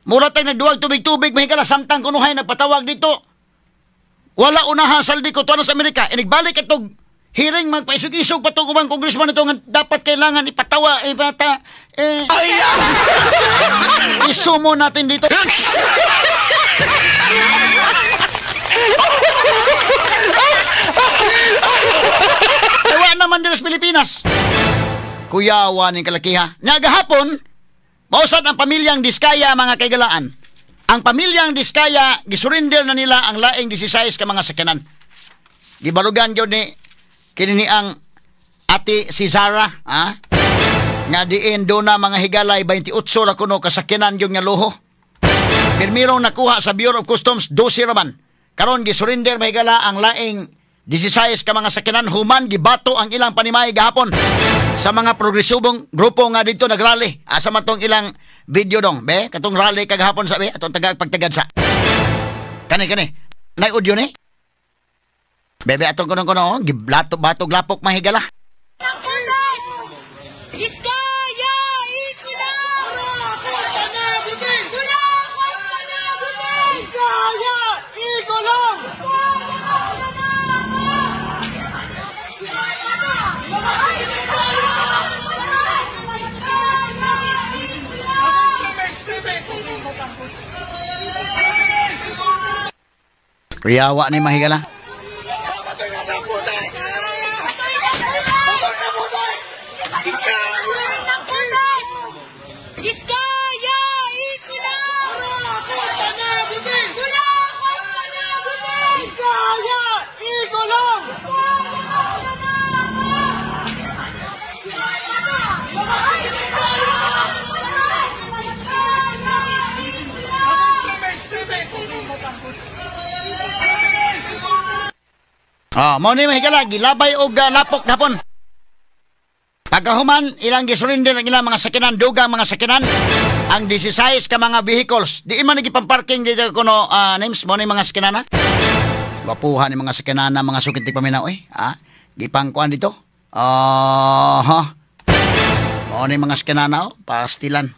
Mura tayong nagduwag tubig-tubig, mahigala, samtang kunuhay, nagpatawag dito. Wala unahan saldi ko, tuwa na sa Amerika. Inigbalik itong hearing, magpaisog-isog pa itong ubang congressman ito nga dapat kailangan ipatawa, ipata, eh, isumo natin dito. Ewa naman dito sa Pilipinas. Kuyawa ng kalakiha. Nagahapon, mausad ang pamilyang Diskaya, mga kaigalaan. Ang pamilyang Diskaya, gisurrender na nila ang laing 16 ka mga sakyanan. Gibarugan yun ni kini ang ate si Zara, ha? Nga diin do na mga higalay 28 ra kuno kasakyanan yung nga luho. Pirmirong nakuha sa Bureau of Customs 12 raman. Karon gisurrender mahigala ang laing 16 ka mga sakyanan human gibato ang ilang panimay gahapon sa mga progresibong grupo nga dito nagrally. Asa man tong ilang video dong, be? Katong rally kagahapon sa be, atong tagag pagtagad sa. Kani kani. Nay audio ni. Bebe atong kuno-kuno, giblato batog lapok mahigala. Diskaya! Ikulong! Diskaya! Ikulong! Kuyawa ni mahigala. Ah, mao ni mahigala gilabay og lapok gapon. Pagkahuman ilang gisurrender ang ilang mga sakinan, dugang mga sakinan ang 16 ka mga vehicles. Di man gipamparking dito kuno names mo ni mga sakinan. Gwapuhan ni mga sakinan mga sukit ti paminaw eh. Ah, gipangkuan dito. Aha. Mao ni mga sakinan oh, pastilan.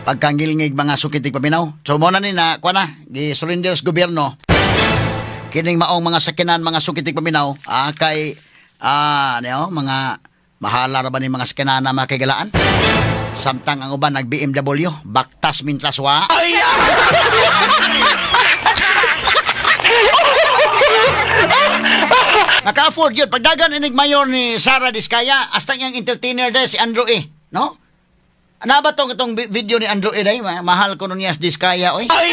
Pagkangilngig mga sukit ti paminaw. So mo na ni na kuan na gisurrender sa gobyerno. Kining maong mga sakinan mga sukit ti paminaw kay ano mga mahala ra ba ni mga sakinan na mga kaigalaan? Samtang ang uban nag BMW, baktas mintras wa. Ay! Naka-afford yun. Pagdagan inig mayor ni Sara Diskaya, hasta niyang entertainer dahil si Andrew E. No? Ano ba tong itong video ni Andrew E. Dahil? Mahal ko nun niya si Diskaya, oy. Ay!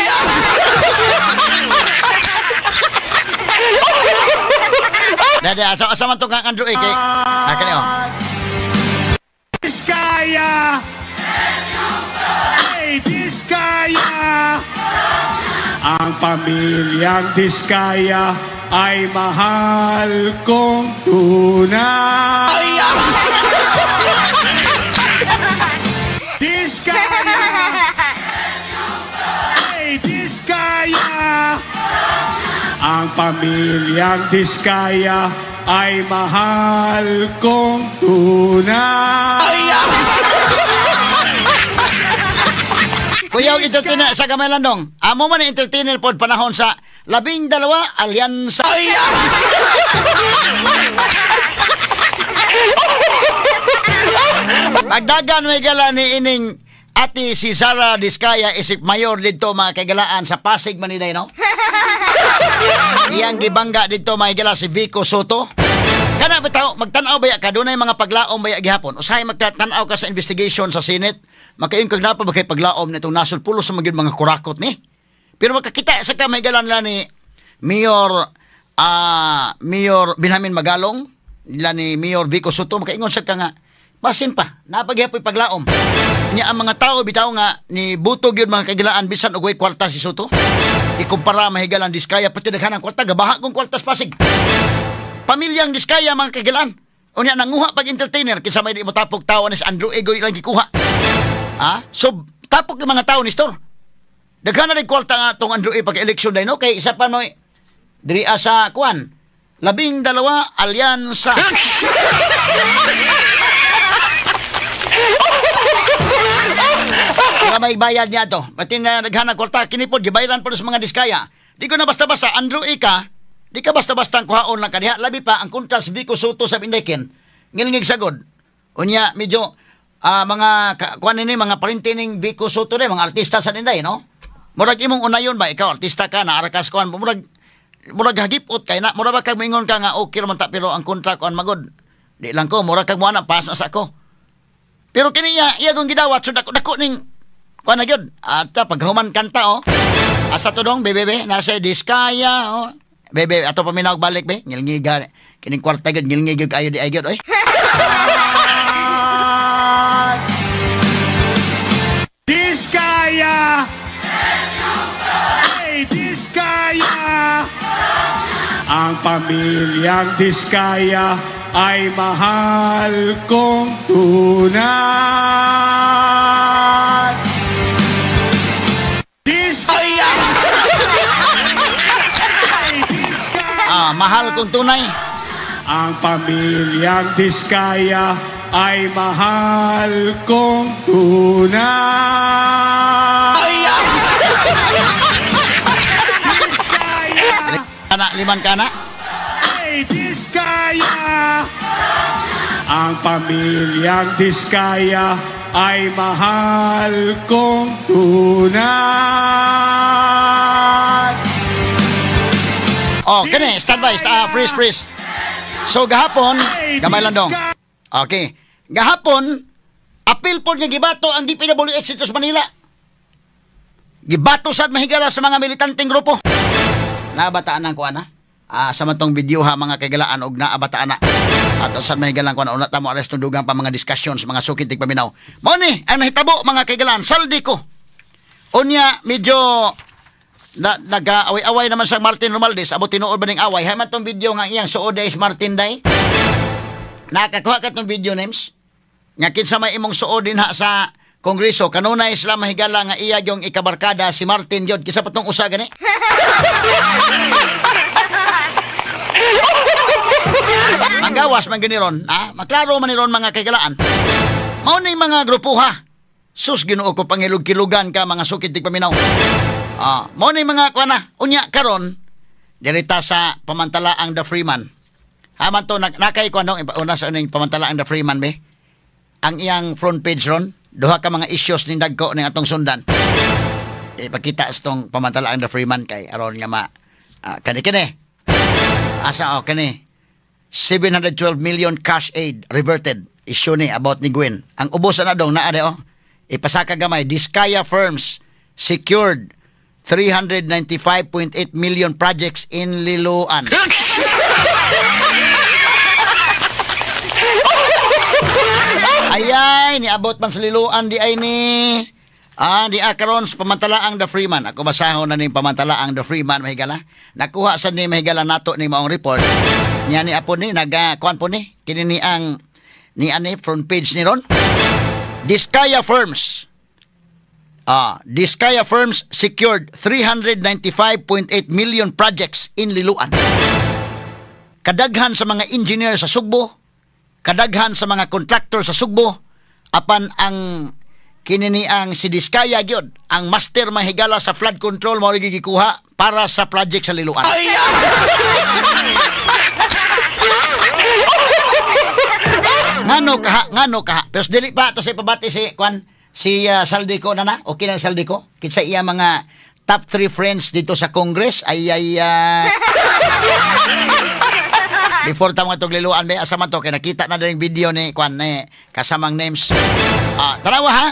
Dahil, asa man itong Andrew E. Kay, kani, oh. Diskaya! Hey, Diskaya! Ang pamilyang Diskaya ay mahal kong tunay. Diskaya! Hey, Diskaya! Ang pamilyang Diskaya ay mahal kong tunay. Kuya, entertainer sa gamay landong. Amo man entertainer pod panahon sa 12 alyansa. Pagdagan may gala ni ining ati si Sara Diskaya isip mayor dito mga kaigalaan sa Pasig Manila, no? Iyang gibangga dito mga higala si Vico Soto. Kana bitaw magtan-aw baya ka dunay mga paglaom baya gihapon. Usahay magtan-aw ka sa investigation sa Senate, makaingon kag napa ba kay paglaom nitong nasod pulos sa mga kurakot ni. Pero makakita sa ka may higala nila ni Mayor Mayor Benjamin Magalong, nila ni Mayor Vico Soto, makaingon sa ka nga basin pa napaghihapoy paglaom. Nya ang mga tao bitaw nga ni buto gyud mga kagilaan bisan og way kwarta si Soto. Ikumpara mahigalan Diskaya pati daghan ang kwarta, gabaha kong kwarta sa Pasig. Pamilyang Diskaya mga kagilaan. Unya nanguha pag entertainer kinsa may di mo tapok tawo ni si Andrew Egoy lang gikuha. Ah, so tapok yung mga tao ni store. Daghan na rin kwarta nga tong Andrew E pag election day no kay isa pa noy diri sa kuan. 12 alyansa. Wala may bayad niya to. Pati na naghanag kwarta, kinipod, gibayaran po sa mga Diskaya. Di ko na basta-basta, Andrew Ika, di ka basta-basta ang kuhaon lang kaniya. Labi pa, ang kontra si Vico Soto sa Pindekin, ngilngig sagod. Unya, medyo, mga, kuha nini, mga parintining Vico Soto na, mga artista sa ninday, no? Murag imong unayon ba, ikaw, artista ka, naarakas kuhan, murag hagipot kay na, murag ba kag moingon ka nga, okay raman ta, pero ang kontra kuhan magod. Di lang ko, murag kag muana, pas na sa ako. Pero kini iya kong gidawat, so dako ning kuan na gyud. At paghuman kanta oh. Asa to dong bebe nasa Diskaya oh. Bebe ato paminaw balik be, ngilngiga kining kwarta gyud ngilngig gyud ayo di ay gyud oy. Diskaya! Hey, Diskaya! Ang pamilyang Diskaya ay mahal kong tunay. Diskaya! Ah, mahal kong tunay. Ang pamilyang Diskaya ay mahal kong tunay. Kana, liman kana. Ay, Diskaya! Ang pamilyang Diskaya ay mahal kong tunay. Oh, kini, stand by, freeze, freeze. So, gahapon, gamay landong. Okay. Gahapon, apil po nga gibato ang DPWH dito sa Manila. Gibato sad mahigala sa mga militanteng grupo. Nabataan ang kuan ha? Sa matong video ha mga kaigalaan og naabataan na. At sa mga higalan ko na una tamo ares tundugan pa mga discussions, mga sukit paminaw. Mao ni ang nahitabo mga kaigalan, Zaldy Co. Unya medyo na, nag-away-away naman sa Martin Romualdez, abot tinuod ba ning away? Hay man tong video nga iyang suod is Martin day. Nakakuha ka tong video names? Nga kinsa may imong suod din ha sa Kongreso, kanunay sila mahigala nga iya yung ikabarkada si Martin yun. Kisa pa tong usa gani? Manggawas man gani ron, ha? Maklaro man ni ron mga kaigalaan. Mao ni mga grupo ha. Sus Ginoo ko pangilog-kilugan ka mga sukit di paminaw. Ah, mao ni mga kuana. Unya karon dirita sa pamantalaang The Freeman. Haman to nakay kuano una sa uning pamantalaang The Freeman be. Ang iyang front page ron, duha ka mga issues ning dagko ning atong sundan. Ipakita sa tong pamantalaang The Freeman kay aron nga ma kani kini. Asa o kani 712 million cash aid reverted issue ni about ni Gwen. Ang ubos na dong naa de oh. Ipasaka gamay, Discaya firms secured 395.8 million projects in Liloan. Ayay, niabot man sa Liloan di ay ni di akaron sa pamantalaang The Freeman. Ako basahon na ning pamantalaang The Freeman mahigala. Nakuha sa ni mahigala nato ni maong report. Niya ni apo ni naga kuan po ni kini ni ang ni ani front page ni ron. Discaya firms. Discaya firms secured 395.8 million projects in Liloan. Kadaghan sa mga engineer sa Sugbo, kadaghan sa mga contractor sa Sugbo, apan ang kinini ang si Discaya gyud, ang master mahigala sa flood control mao gyud gikuha para sa project sa Liloan. Ngano kaha, ngano kaha. Pero dili pa to sa ipabati si kwan si Zaldy Co na na. Okay na Zaldy Co. Kinsa iya mga top 3 friends dito sa Congress ay before ta mga tugliluan be asa man to kay nakita na din video ni kwan ni kasamang names. Tanawa ha.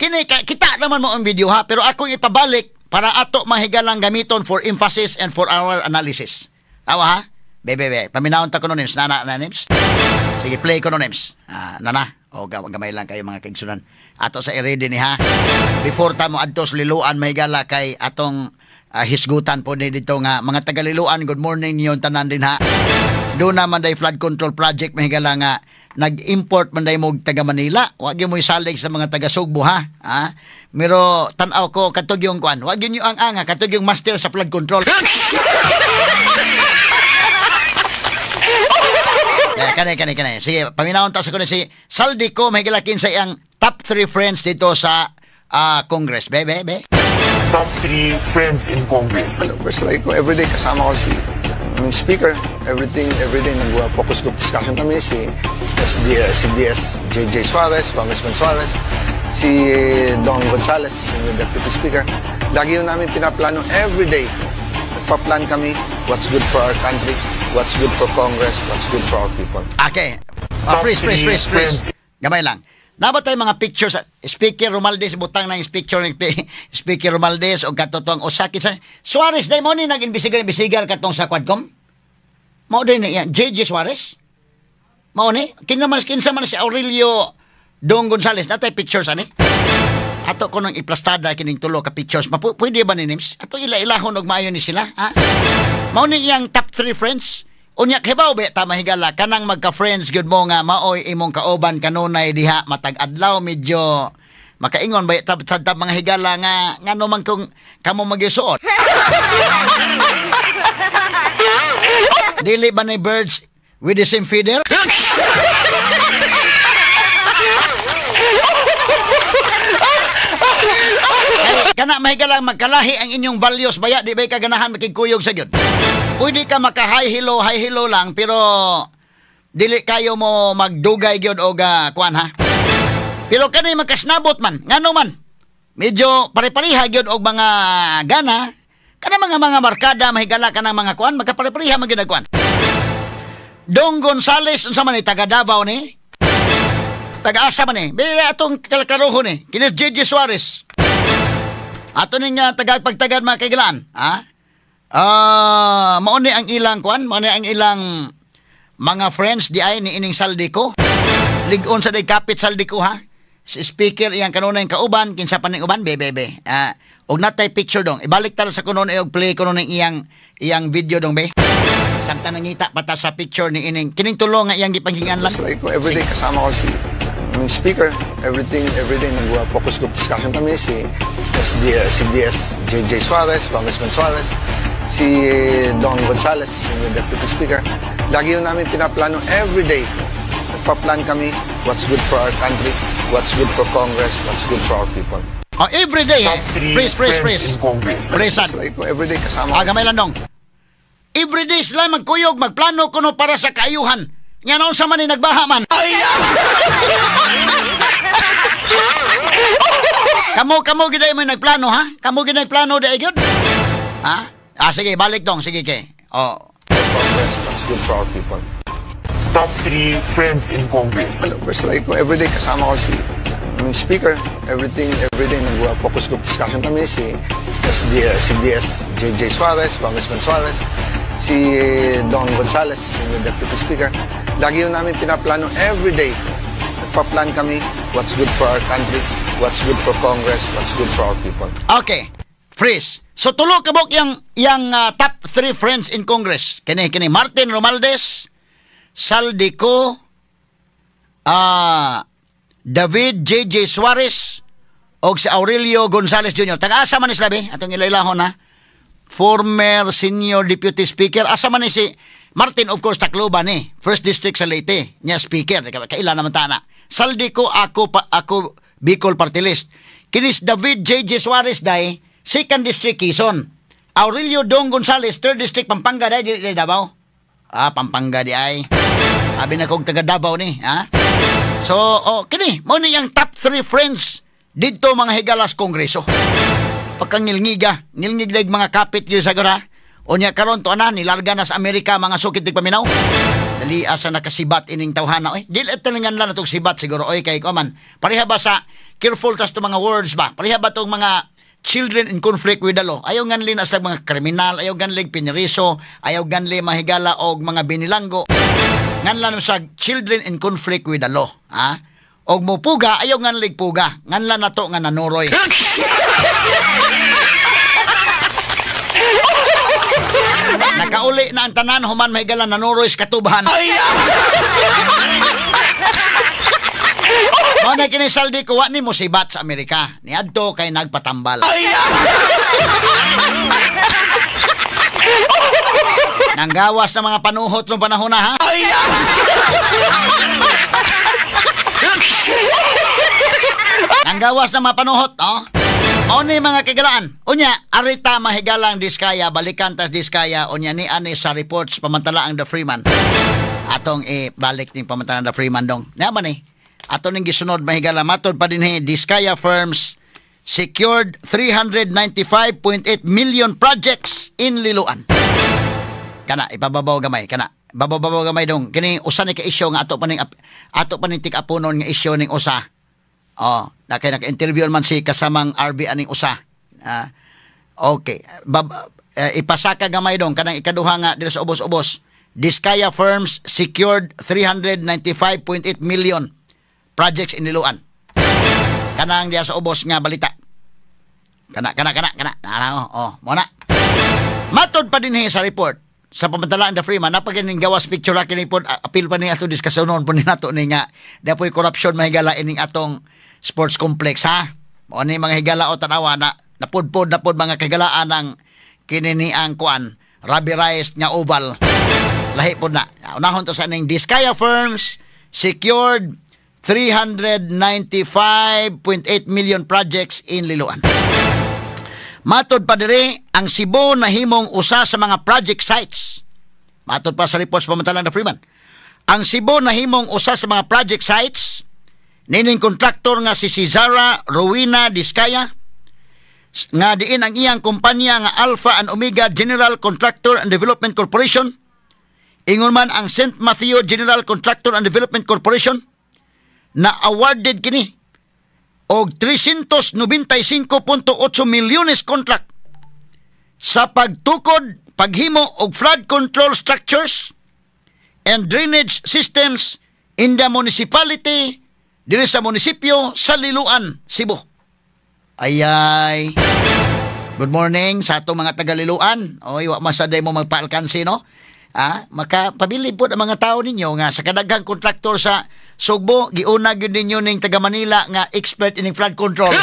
Kini kita naman mo ang video ha, pero ako ipabalik para ato mahigalang gamiton for emphasis and for our analysis. Tawa ha. Be be be, paminawon ta kuno names nana na names. Sige, play ko no names. Nana. O gamay lang kayo mga kaigsunan. Ato sa i-ready ni ha. Before ta mo adto sa Liloan mahigala kay atong hisgutan po ni dito nga mga taga Liloan, good morning niyo tanan din ha. Doon naman day flood control project mahigala nga nag-import man day mo taga Manila. Wa gyud mo isalig sa mga taga Sugbo ha. Ha? Pero tan-aw ko katog yung kuan. Wa gyud ang anga katog yung master sa flood control. Kani kani kani. Sige, paminawon ta sa kuno si Zaldy Co mahigala kinsa iyang top 3 friends dito sa Congress. Be be be. Top 3 friends in Congress. Personally, ko everyday kasama ko si speaker. Everything everyday nag-focus group discussion kami si SDS, si DS JJ Suarez, Congressman Suarez, si Don Gonzales, senior deputy speaker. Lagi yun namin pinaplano everyday. Nagpa-plan kami what's good for our country, what's good for Congress, what's good for our people. Okay. Freeze, freeze, freeze, freeze. Gamay lang. Nabat tayo mga pictures. Speaker Romualdez, butang na yung picture ng Speaker Romualdez o katotong Osaki. Suarez, dahil mo ni nag-imbisigal katong sa Quadcom? Mao din niya. JJ Suarez? Mao ni? Kinsa man si Aurelio Dong Gonzales. Natay pictures, ani? Ato ko nang iplastada kining tulo ka pictures. Pwede ba ni Nims? Ato ila-ilahon og maayo ni sila, ha? Mao ni iyang top 3 friends. Unya kibaw ba ta mahigala kanang magka-friends gyud mo nga maoy imong kauban kanunay diha matag adlaw medyo makaingon ba ta sa mga higala nga ngano man kung kamo magisuot. Dili ba ni birds with the same feather? Kana mahigala magkalahi ang inyong values baya di ba kaganahan makigkuyog sa gyud. Pwede ka maka hi hello lang pero dili kayo mo magdugay gyud og kuan ha. Pero kani magkasnabot man, ngano man. Medyo pare-pareha gyud og mga gana, kana mga markada mahigala kanang mga kuan, magkapare-pareha man gyud og kuan. Dong Gonzales unsa man ni taga Davao ni? Taga-asa man ni? Be atong kalkaroho ni, kini JJ Suarez. Ato ning tagapagtagad mga kaigalaan, ha? Mao ni ang ilang kuan, mao ni ang ilang Mga friends di ay ni ining Zaldy Co. Ligon sa day kapit Zaldy Co, ha. Si speaker iyang kanunay kauban, kinsa pa ning uban, be be be. Og natay picture dong. Ibalik ta sa kunon og play kuno ning iyang iyang video dong, be. Samtang nangita pa ta sa picture ni ining kining tulo nga iyang gipanghinganlan. Like, everyday kasama ko si yung speaker, everything, everyday nag-focus group discussion kami, si SD, si DS JJ Suarez, Congressman Suarez, si Don Gonzales, senior deputy speaker. Lagi yun namin pinaplano everyday. Nagpa-plan kami what's good for our country, what's good for Congress, what's good for our people. Oh, every day, eh. Freeze, freeze, freeze. Freeze, sad. Like, everyday kasama Ah, gamay lang dong. Every day sila magkuyog, magplano kuno para sa kaayuhan. Nga noon sa man ni nagbaha man. Kamo, kamo gid mo nagplano, ha? Kamo gid nagplano di gyud. Ha? Ah, sige, balik dong, sige kay. Oh. Congress, what's good for our people. Top 3 friends in Congress. Well, like, everyday kasama ko si yung speaker, everything, everyday nag-focus group discussion kami, si SD, si DS JJ Suarez, Congressman Suarez, si Don Gonzales, senior deputy speaker. Lagi yun namin pinaplano everyday. Nagpa-plan kami what's good for our country, what's good for Congress, what's good for our people. Okay. Freeze. So tulo ka buok yang top 3 friends in Congress. Kini kini Martin Romualdez, Zaldy Co, David J.J. Suarez og si Aurelio Gonzales Jr. Taga-asa man ni sila be? Atong ilailahon na. Former senior deputy speaker. Asa man ni si Martin, of course, Tacloban ni. First district sa Leyte. Nya speaker. Kaila naman tana. Zaldy Co, ako, pa, ako Bicol Party List. Kinis David J.J. Suarez day, second district Quezon. Aurelio Dong Gonzales, third district Pampanga day, di, di Davao. Ah, Pampanga di ay. Abi na kog taga Davao ni, ha? So, oh, kini, mo ni yang top 3 friends didto mga higalas kongreso. Pagkangilngiga, ngilngig daig mga kapit yun sa gara. Unya karon to ana nilarga na sa Amerika mga sukit tig paminaw. Dali asa nakasibat ining tawhana oy. Dili talingan lang natong sibat siguro oy kay kuman. Pareha ba sa careful tas to mga words ba? Pareha ba tong mga children in conflict with the law? Ayaw nganli na sa mga kriminal, ayaw nganli piniriso, ayaw nganli mahigala og mga binilanggo. Nganlan sa children in conflict with the law, ha? Og mupuga, ayaw nganlig puga. Nganlan na to nga nanuroy. Nakauli na ang tanan human mahigala nanuroy sa katubahan. Mao na kini Zaldy ko wa ni musibat sa Amerika. Niadto kay nagpatambal. Nanggawas sa mga panuhot ng panahon na, ha? Nanggawas na mga panuhot, oh? Mao ni mga kigalaan. Unya, arita mahigalang Diskaya, balikan tas Diskaya, unya ni ani sa reports pamantala ang The Freeman. Atong ibalik ning pamantala The Freeman dong. Nya man ni. Ato ning gisunod mahigala matod pa dinhi Diskaya firms secured 395.8 million projects in Liloan. Kana ipababaw gamay kana. Babaw-babaw gamay dong. Kini usa ni ka isyu nga ato pa ning tik-apunon nga isyu ning usa. Oh, na kay naka-interview man si kasamang RB aning usa. Okay. Ipasaka gamay dong kanang ikaduha nga diri sa ubos-ubos. Diskaya firms secured 395.8 million projects in Liloan. Kanang diya sa ubos nga balita. Kana kana kana kana. Na, oh, mo na. Matod pa dinhi sa report sa pamantalaan The Freeman, napagin gawas picture ra kini pod appeal pa ni ato diskasunon po ni nato ni nga dapoy corruption mahigala ining atong sports complex, ha. Mo ni mga higala o tanawa na napudpod na pod mga kahigalaan ang kini ni ang kuan rubberized nga oval. Lahi pod na. Unahon to sa ning Diskaya firms secured 395.8 million projects in Liloan. Matod pa diri ang Cebu nahimong usa sa mga project sites. Matod pa sa reports pamantalan na Freeman. Ang Cebu nahimong usa sa mga project sites nining kontraktor nga si Cesara Rowena Diskaya nga diin ang iyang kumpanya nga Alpha and Omega General Contractor and Development Corporation. Ingon man ang St. Matthew General Contractor and Development Corporation na awarded kini og 395.8 milyones contract sa pagtukod, paghimo og flood control structures, and drainage systems in the municipality diri sa munisipyo sa Liloan, Cebu. Ayay. Good morning sa atong mga taga-Liloan. Oy, wa masaday mo magpaalkansi, no? Ah, makapabilib po ang mga tao ninyo nga sa kadaghang kontraktor sa Sugbo, giuna gyud ninyo ning taga Manila nga expert ining flood control.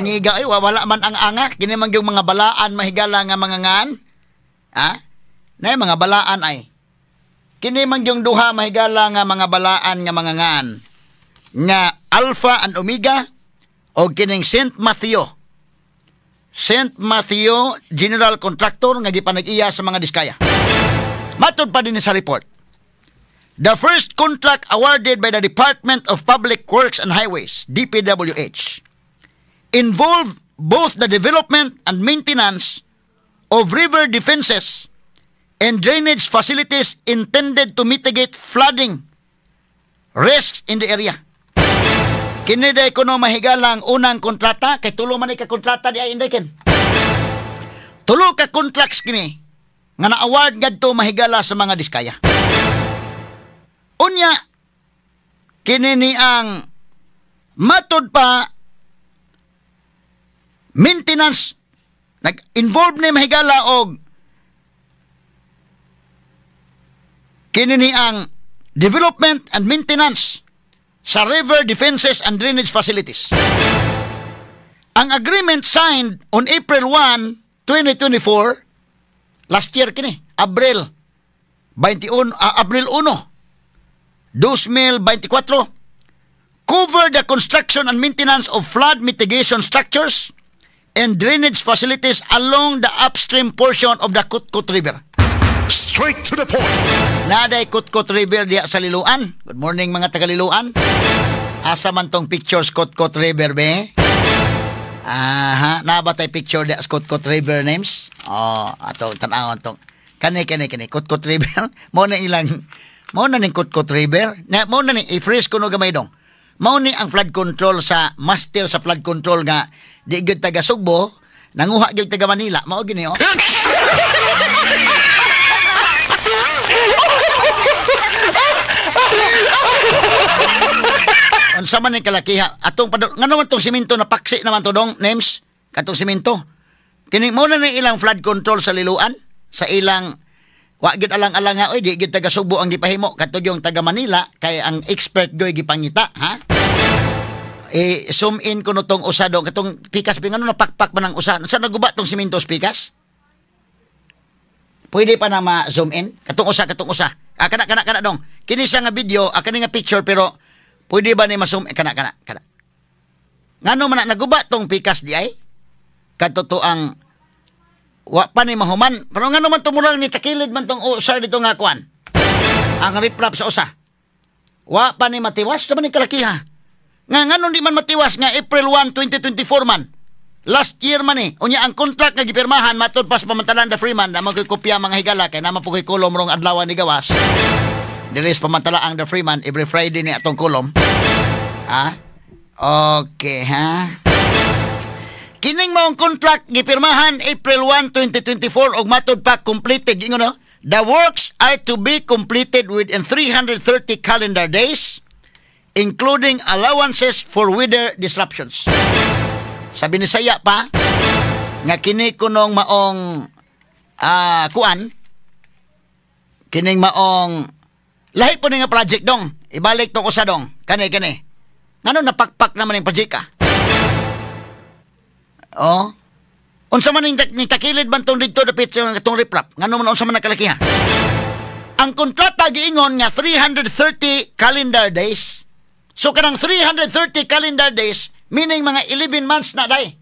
Ngiga ay wala man ang anga kini man gyud mga balaan mahigala nga mga ngan. Ha? Nay mga balaan ay. Kini man gyud duha mahigala nga mga balaan nga mga ngan. Nga Alpha and Omega o kining Saint Matthew. Saint Matthew General Contractor nga gipanag-iya sa mga Diskaya. Matod pa din sa report. The first contract awarded by the Department of Public Works and Highways, DPWH, involved both the development and maintenance of river defenses and drainage facilities intended to mitigate flooding risks in the area. Kini day kuno mahigala ang unang kontrata kay tulo man ni ka kontrata di ay inday ken. Tulo ka contracts kini nga na-award ngadto mahigala sa mga Diskaya. Unya kini ni ang matod pa maintenance nag-involve ni mahigala og kini ni ang development and maintenance sa river defenses and drainage facilities. Ang agreement signed on April 1, 2024, last year kini, Abril 21, Abril 1, 2024, cover the construction and maintenance of flood mitigation structures and drainage facilities along the upstream portion of the Kutkut River. Straight to the point. Naday Kutkut River diya sa Liloan. Good morning mga taga Liloan. Asa man tong pictures Kutkut River be? Aha, nabatay picture diya sa Kutkut River names? Oh, ato tan-awon tong kani kani kani Kutkut River. Mo na ilang mo na ning Kutkut River. Na mo na ning i-freeze kuno gamay dong. Mao ni ang flood control sa master sa flood control nga di gyud taga Sugbo, nanguha gyud taga Manila. Mao gini oh. Unsa man ni kalakiha atong ngano man tong simento na paksi naman to dong names katong simento kini mo na ni ilang flood control sa Liloan sa ilang wa gyud alang-alang nga oy di gyud taga Sugbo ang gipahimo kadto yung taga Manila kay ang expert goy gipangita ha. E zoom in kuno tong usa dong katong pikas bi ngano napakpak man ang usa sa naguba tong simento sa pikas. Pwede pa na ma-zoom in katong usa ah, kana kana kana dong kini siya nga video kani nga picture pero pwede ba ni ma-zoom in kana kana kana ngano man na naguba tong pikas di ay kadto ang wa pa ni mahuman pero ngano man tumurang ni takilid man tong usa dito nga kuan ang riprap sa usa wa pa ni matiwas naman ni kalakiha nga ngano di man matiwas nga April 1, 2024 man last year man eh. Unya ang contract nga gipirmahan matud pas pamantalan the Freeman na magkopya mga higala kay naman po koy kolom rong adlaw ni gawas. Dili sa pamantala ang the Freeman every Friday ni atong kolom. Ha? Okay ha. Kining maong contract gipirmahan April 1, 2024 og matud pa completed ingon no? The works are to be completed within 330 calendar days including allowances for weather disruptions. Sabi ni saya pa nga kini kunong maong kuan kining maong lahi po ni nga project dong ibalik tong usa dong kani kani ngano napakpak naman ning project ka. Oh, unsa man ning takilid man tong didto dapit sa katong riprap ngano man unsa man nakalakiha ang kontrata giingon nga 330 calendar days. So kanang 330 calendar days meaning mga 11 months na day.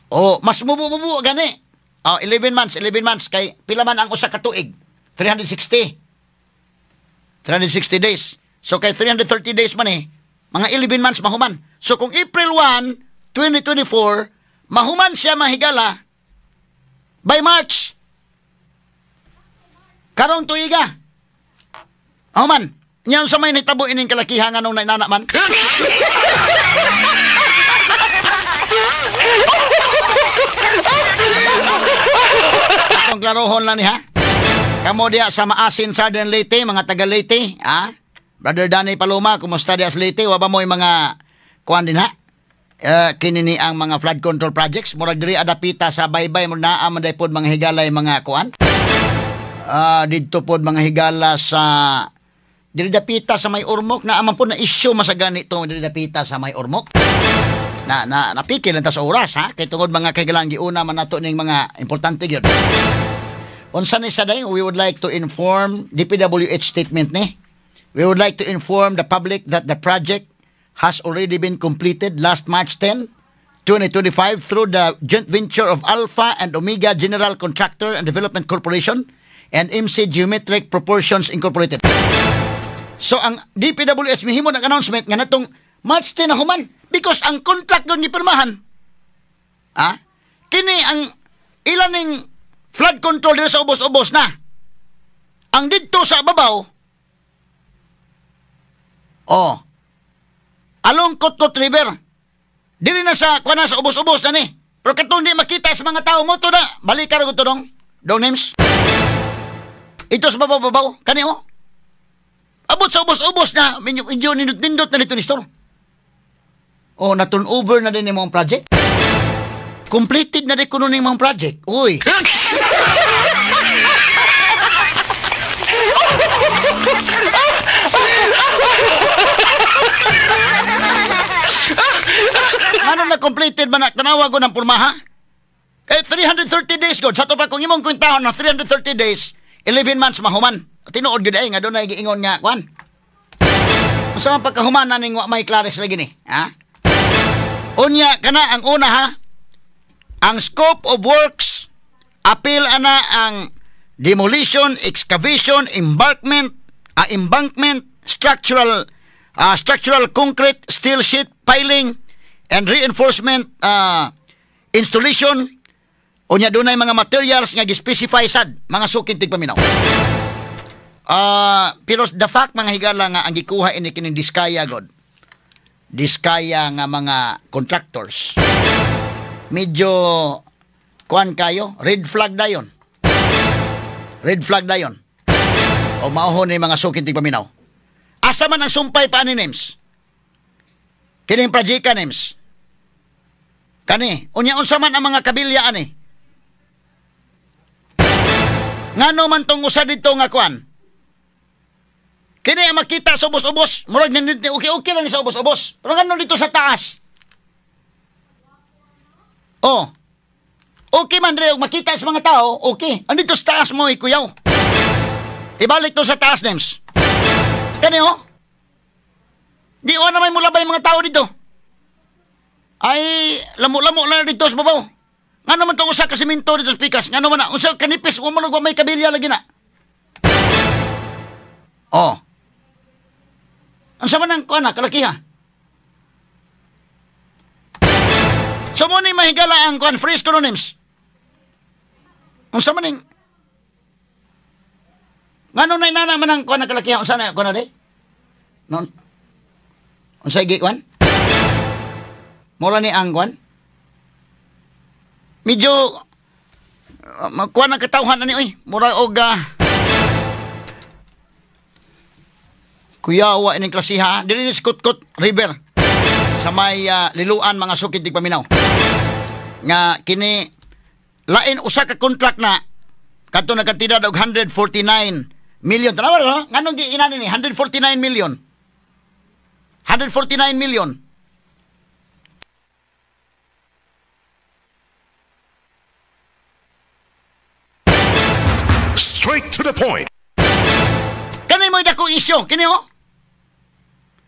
Oh, mas mubu-mubu gani. Oh, 11 months, 11 months kay pila man ang usa ka tuig? 360. 360 days. So kay 330 days man eh, mga 11 months mahuman. So kung April 1, 2024, mahuman siya mahigala by March. Karong tuiga. Human. Nyan sa may nitabo ining kalakihan nga nung nainana man. Atong klarohon lang ni ha. Kamo diha sa Maasin, Southern Leyte, mga taga Leyte, ha? Brother Danny Paloma, kumusta diha sa Leyte? Wa ba mo'y mga kuan din ha? Kini ni ang mga flood control projects. Murag diri adapita sa baybay mo naa man pod mga higalay mga kuan. Didto pod mga higala sa diri dapita sa may Ormoc na man pod na issue masagani to diri dapita sa may Ormoc. Na na napikil lang ta sa oras ha kay tungod mga kahigalan giuna man nato ning mga importante gyud. Unsa ni sa day, we would like to inform DPWH statement ni. We would like to inform the public that the project has already been completed last March 10, 2025 through the joint venture of Alpha and Omega General Contractor and Development Corporation and MC Geometric Proportions Incorporated. So ang DPWH mihimo ng announcement nga natong March 10 na human because ang contract doon gipirmahan. Ah? Kini ang ilan ning flood control dito sa ubos-ubos na. Ang didto sa babaw, oh, along Kotkot River. Dili na sa kuan na sa ubos-ubos na ni. Pero katong di makita sa mga tao mo to na. Balik ka to dong. Dong names. Ito sa babaw-babaw kani oh. Abot sa ubos-ubos na medyo nindot-nindot na dito ni store. Oh, na turn over na din imong project. Completed na din kuno ning imong project. Uy. Ano na completed man na tanawa ko ng pormaha? Kay 330 days god. Sa to pa kung imong kwentahon na 330 days, 11 months mahuman. Tinuod gyud ay nga doon ay giingon nga kwan. Unsa man pagkahuman na ning wa may klares lagi ni, ha? Unya kana ang una ha. Ang scope of works apil ana ang demolition, excavation, embankment, structural concrete, steel sheet piling and reinforcement installation. Unya dunay mga materials nga gi-specify sad mga suking tigpaminaw. Pero the fact mga higala nga ang gikuha ini kining Diskaya god. Diskaya nga mga contractors. Medyo kuan kayo, red flag dayon. Red flag dayon. O maohon ni mga suking tigpaminaw. Asa man ang sumpay pa ani names? Kining project names. Kani, unya unsa man ang mga kabilya ani? Ngano man tong usa didto nga kuan? Kini ang makita sa ubos-ubos, murag nindot okay-okay lang ni sa ubos-ubos. Pero ngano dito sa taas? Oh. Okay man dre makita sa mga tao, okay. Andito sa taas mo ikuyaw. Ibalik to sa taas names. Kani oh. Di wa na may mulabay mga tao dito. Ay lamo-lamo lang dito sa babaw. Ngano man tong usa ka semento dito sa pikas? Ngano man na unsa kanipis wa man may kabilya lagi na. Oh. Unsa man ang kuan na kalakiha? So mo ni mahigala ang kuan freeze kuno names. Unsa man ning ngano na inana man ang kuan na kalakiha unsa na kuan na di? No. Unsa gi kuan? Mura ni ang kuan? Medyo kuan ang katawhan ani oy. Mura og kuyawa ining klasiha dili ni Kutkot River sa may Liloan mga sukid tigpaminaw. Nga kini lain usa ka contract na kadto na kantidad og 149 million. Tanawa no? Nganong giinani ni 149 million? 149 million. Straight to the point. Kani mo'y dako isyo kini oh.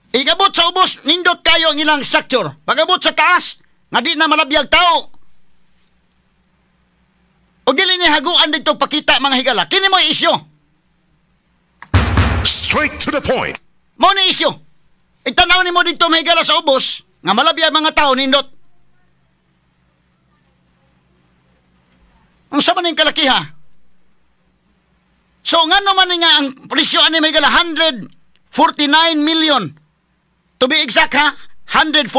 Igabot sa ubos, nindot kayo ang ilang structure. Pagabot sa taas, nga di na malabiyag tao. O dili ni haguan dito pakita mga higala. Kini mo'y isyo. Straight to the point. Mo ni isyo. Itanaw ni mo dito mga higala sa ubos, nga malabiyag mga tao nindot. Ang sama ning kalakiha. So ngano man nga ang presyo ani mga higala 149 million. To be exact ha, 149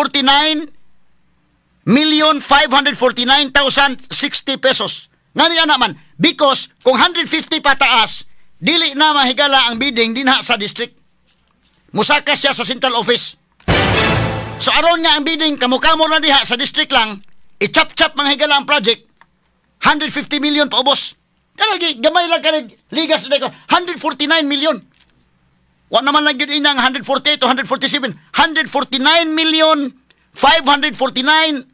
549,060 pesos. Ngani ana man, because kung 150 pataas, dili na mahigala ang bidding dinha sa district. Musaka siya sa central office. So aron nga ang bidding kamukamo na diha sa district lang, i-chap-chap mga higala ang project, 150 million paubos. Kanagi gamay lang kanag ligas na ko, 149 million. Wa naman lang gyud inang 148 o 147, 149 million 549,000.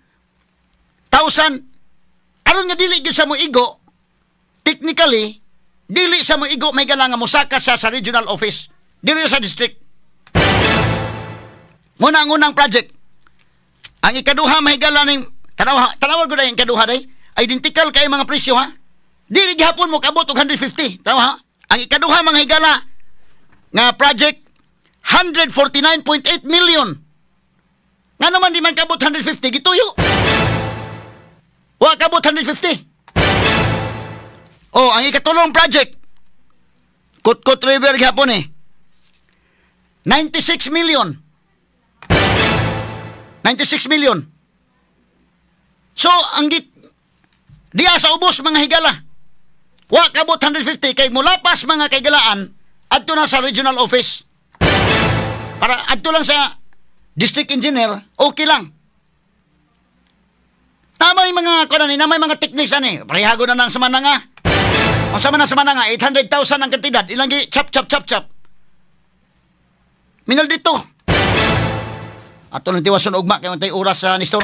Aron nga dili gyud sa mo igo, technically dili sa mo igo may gala nga mosaka siya sa regional office, dili sa district. Muna ang unang project. Ang ikaduha mahigala ning tanawa, tanawa ko na yung ikaduha day, identical kay mga presyo ha. Dili gihapon mo kabot og 150. Tanawa ha. Ang ikaduha mga higala nga project 149.8 million. Nga naman di man kabot 150 gituyo. Wa kabot 150. Oh, ang ikatulong project Kutkut River gihapon eh. 96 million. 96 million. So, ang diya sa ubos mga higala. Wa kabot 150 kay mulapas mga kaigalaan adto na sa regional office. Para adto lang sa district engineer, okay lang. Tama yung mga kunan ni, namay mga techniques ani. Parehago na nang sa mananga. Ang sama na sa mananga, 800,000 ang kantidad. Ilang gi chap chap chap chap. Minal dito. Ato lang tiwason ugma kay untay oras sa Nestor.